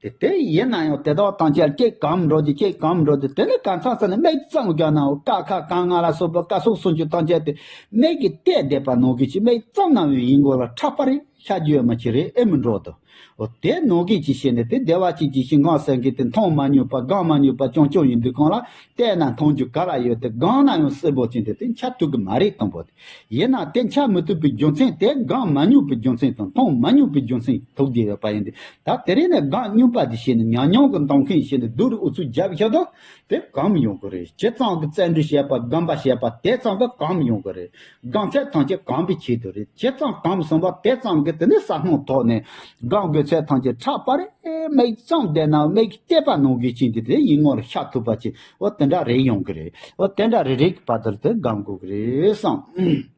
དེ་དེ་ཡིན་ན་ཡང་དེ་དག་དང་ཅལ་ཀྱེ་གོམས་འགྲོ་དུས་ཀྱེ་གོམས་འགྲོ་དུས་དེ་ནི་ག་ཚང་ས་ནས་མིག་བཙུམ་དགོས་ན་ཀ་ཁ་ག་ང་ལ་སོགས་པ་ཀ་སོགས་སུ་འཇུ་དང་ཅལ་དེ་མིག་གིས་བལྟས་བསྡད་པ་ནང་གི་ཅི་མིག་བཙུམ་ན་ཡང་ཡིན་དགོས་ལ་ཁྲ་པ་རེད་ཤ་རྒྱུ་ཡོད་མ་ཅི་རེད་ཨེ་མི་འགྲོ་དོ། འོ་དེ་ནང་གི་ཅི་བྱས་ནས་དེ་བདེ་བ་ཅན་གྱི་ཞིང་ཁམས་ཟེར་མཁན་དེ་མཐོང་མ་མྱོང་པ་སྒོམ་མ་མྱོང་པ་ཅང་ཅང་ཡིན་དུས་གང་ལ་བལྟས་ན་མཐོང་རྒྱུ་ག་ལ་ཡོད་དེ་སྒོམ་ན་ཡང་གསལ་པོ་ཅན་དེ་དེ་འཆར་ཐུབ་ཀྱི་མ་རེད་དང་པོ་དེ། ཡིན་ན་དེ་འཆར་མི་ཐུབ་པའི་རྒྱུ་མཚན་དེ་སྒོམ་མ་མྱོང་པའི་རྒྱུ་མཚན་དང་མཐོང་མ་མྱོང་པའི་རྒྱུ་མཚན་ཐུག་བསྡད་ཡོད་པ་ཡིན་ཏེ། ད་དེ་རིང་ནས་སྒོམ་མྱོང་པ་དེ་བྱས་ནས་ཉམས་མྱོང་གི་འདོན་མཁན་བྱས་ནས་སྡུག་རུ་ཨུ་ཚུགས་རྒྱབ་ཤོག་དང་དེ་གོམས་ཡོང་གི་རེད། ཇི་ཙམ་གྱི་བརྩོན་འགྲུས་བྱས་པ་སྒོམ་པ་བྱས་པ་དེ་ཙམ་གྱི་གོམས་ཡོང་གི་རེད། སྒོམ་ཚད་ཐམས་ཅད་གོམས་པའི་ཆེད་དུ་རེད། ཇི་ཙམ་གོམས་སོང་བ་དེ་ཙམ་གྱི་དེ་ནི་ས་སྣང་ཐོག་ནས་སྒོམ་དགོས་ཚད་ཐམས་ཅད་ཁྲ་པ་རེད། མིག་བཙུམ་བསྡད་ན་མིག་གིས་བལྟས་པ་ནང་གི་ཅིག་འདི་དེ་ཡིད་ངོ་ལ་ཤར་ཐུབ་པ་ཅིག་འོ་དེ་འདྲ་རེ་ཡོང་གི་རེད། འོ་དེ་འདྲ་རེ་རེ་གི་བར་དུ་དེ་སྒོམ་དགོས་ཀྱི་རེད་བསམ།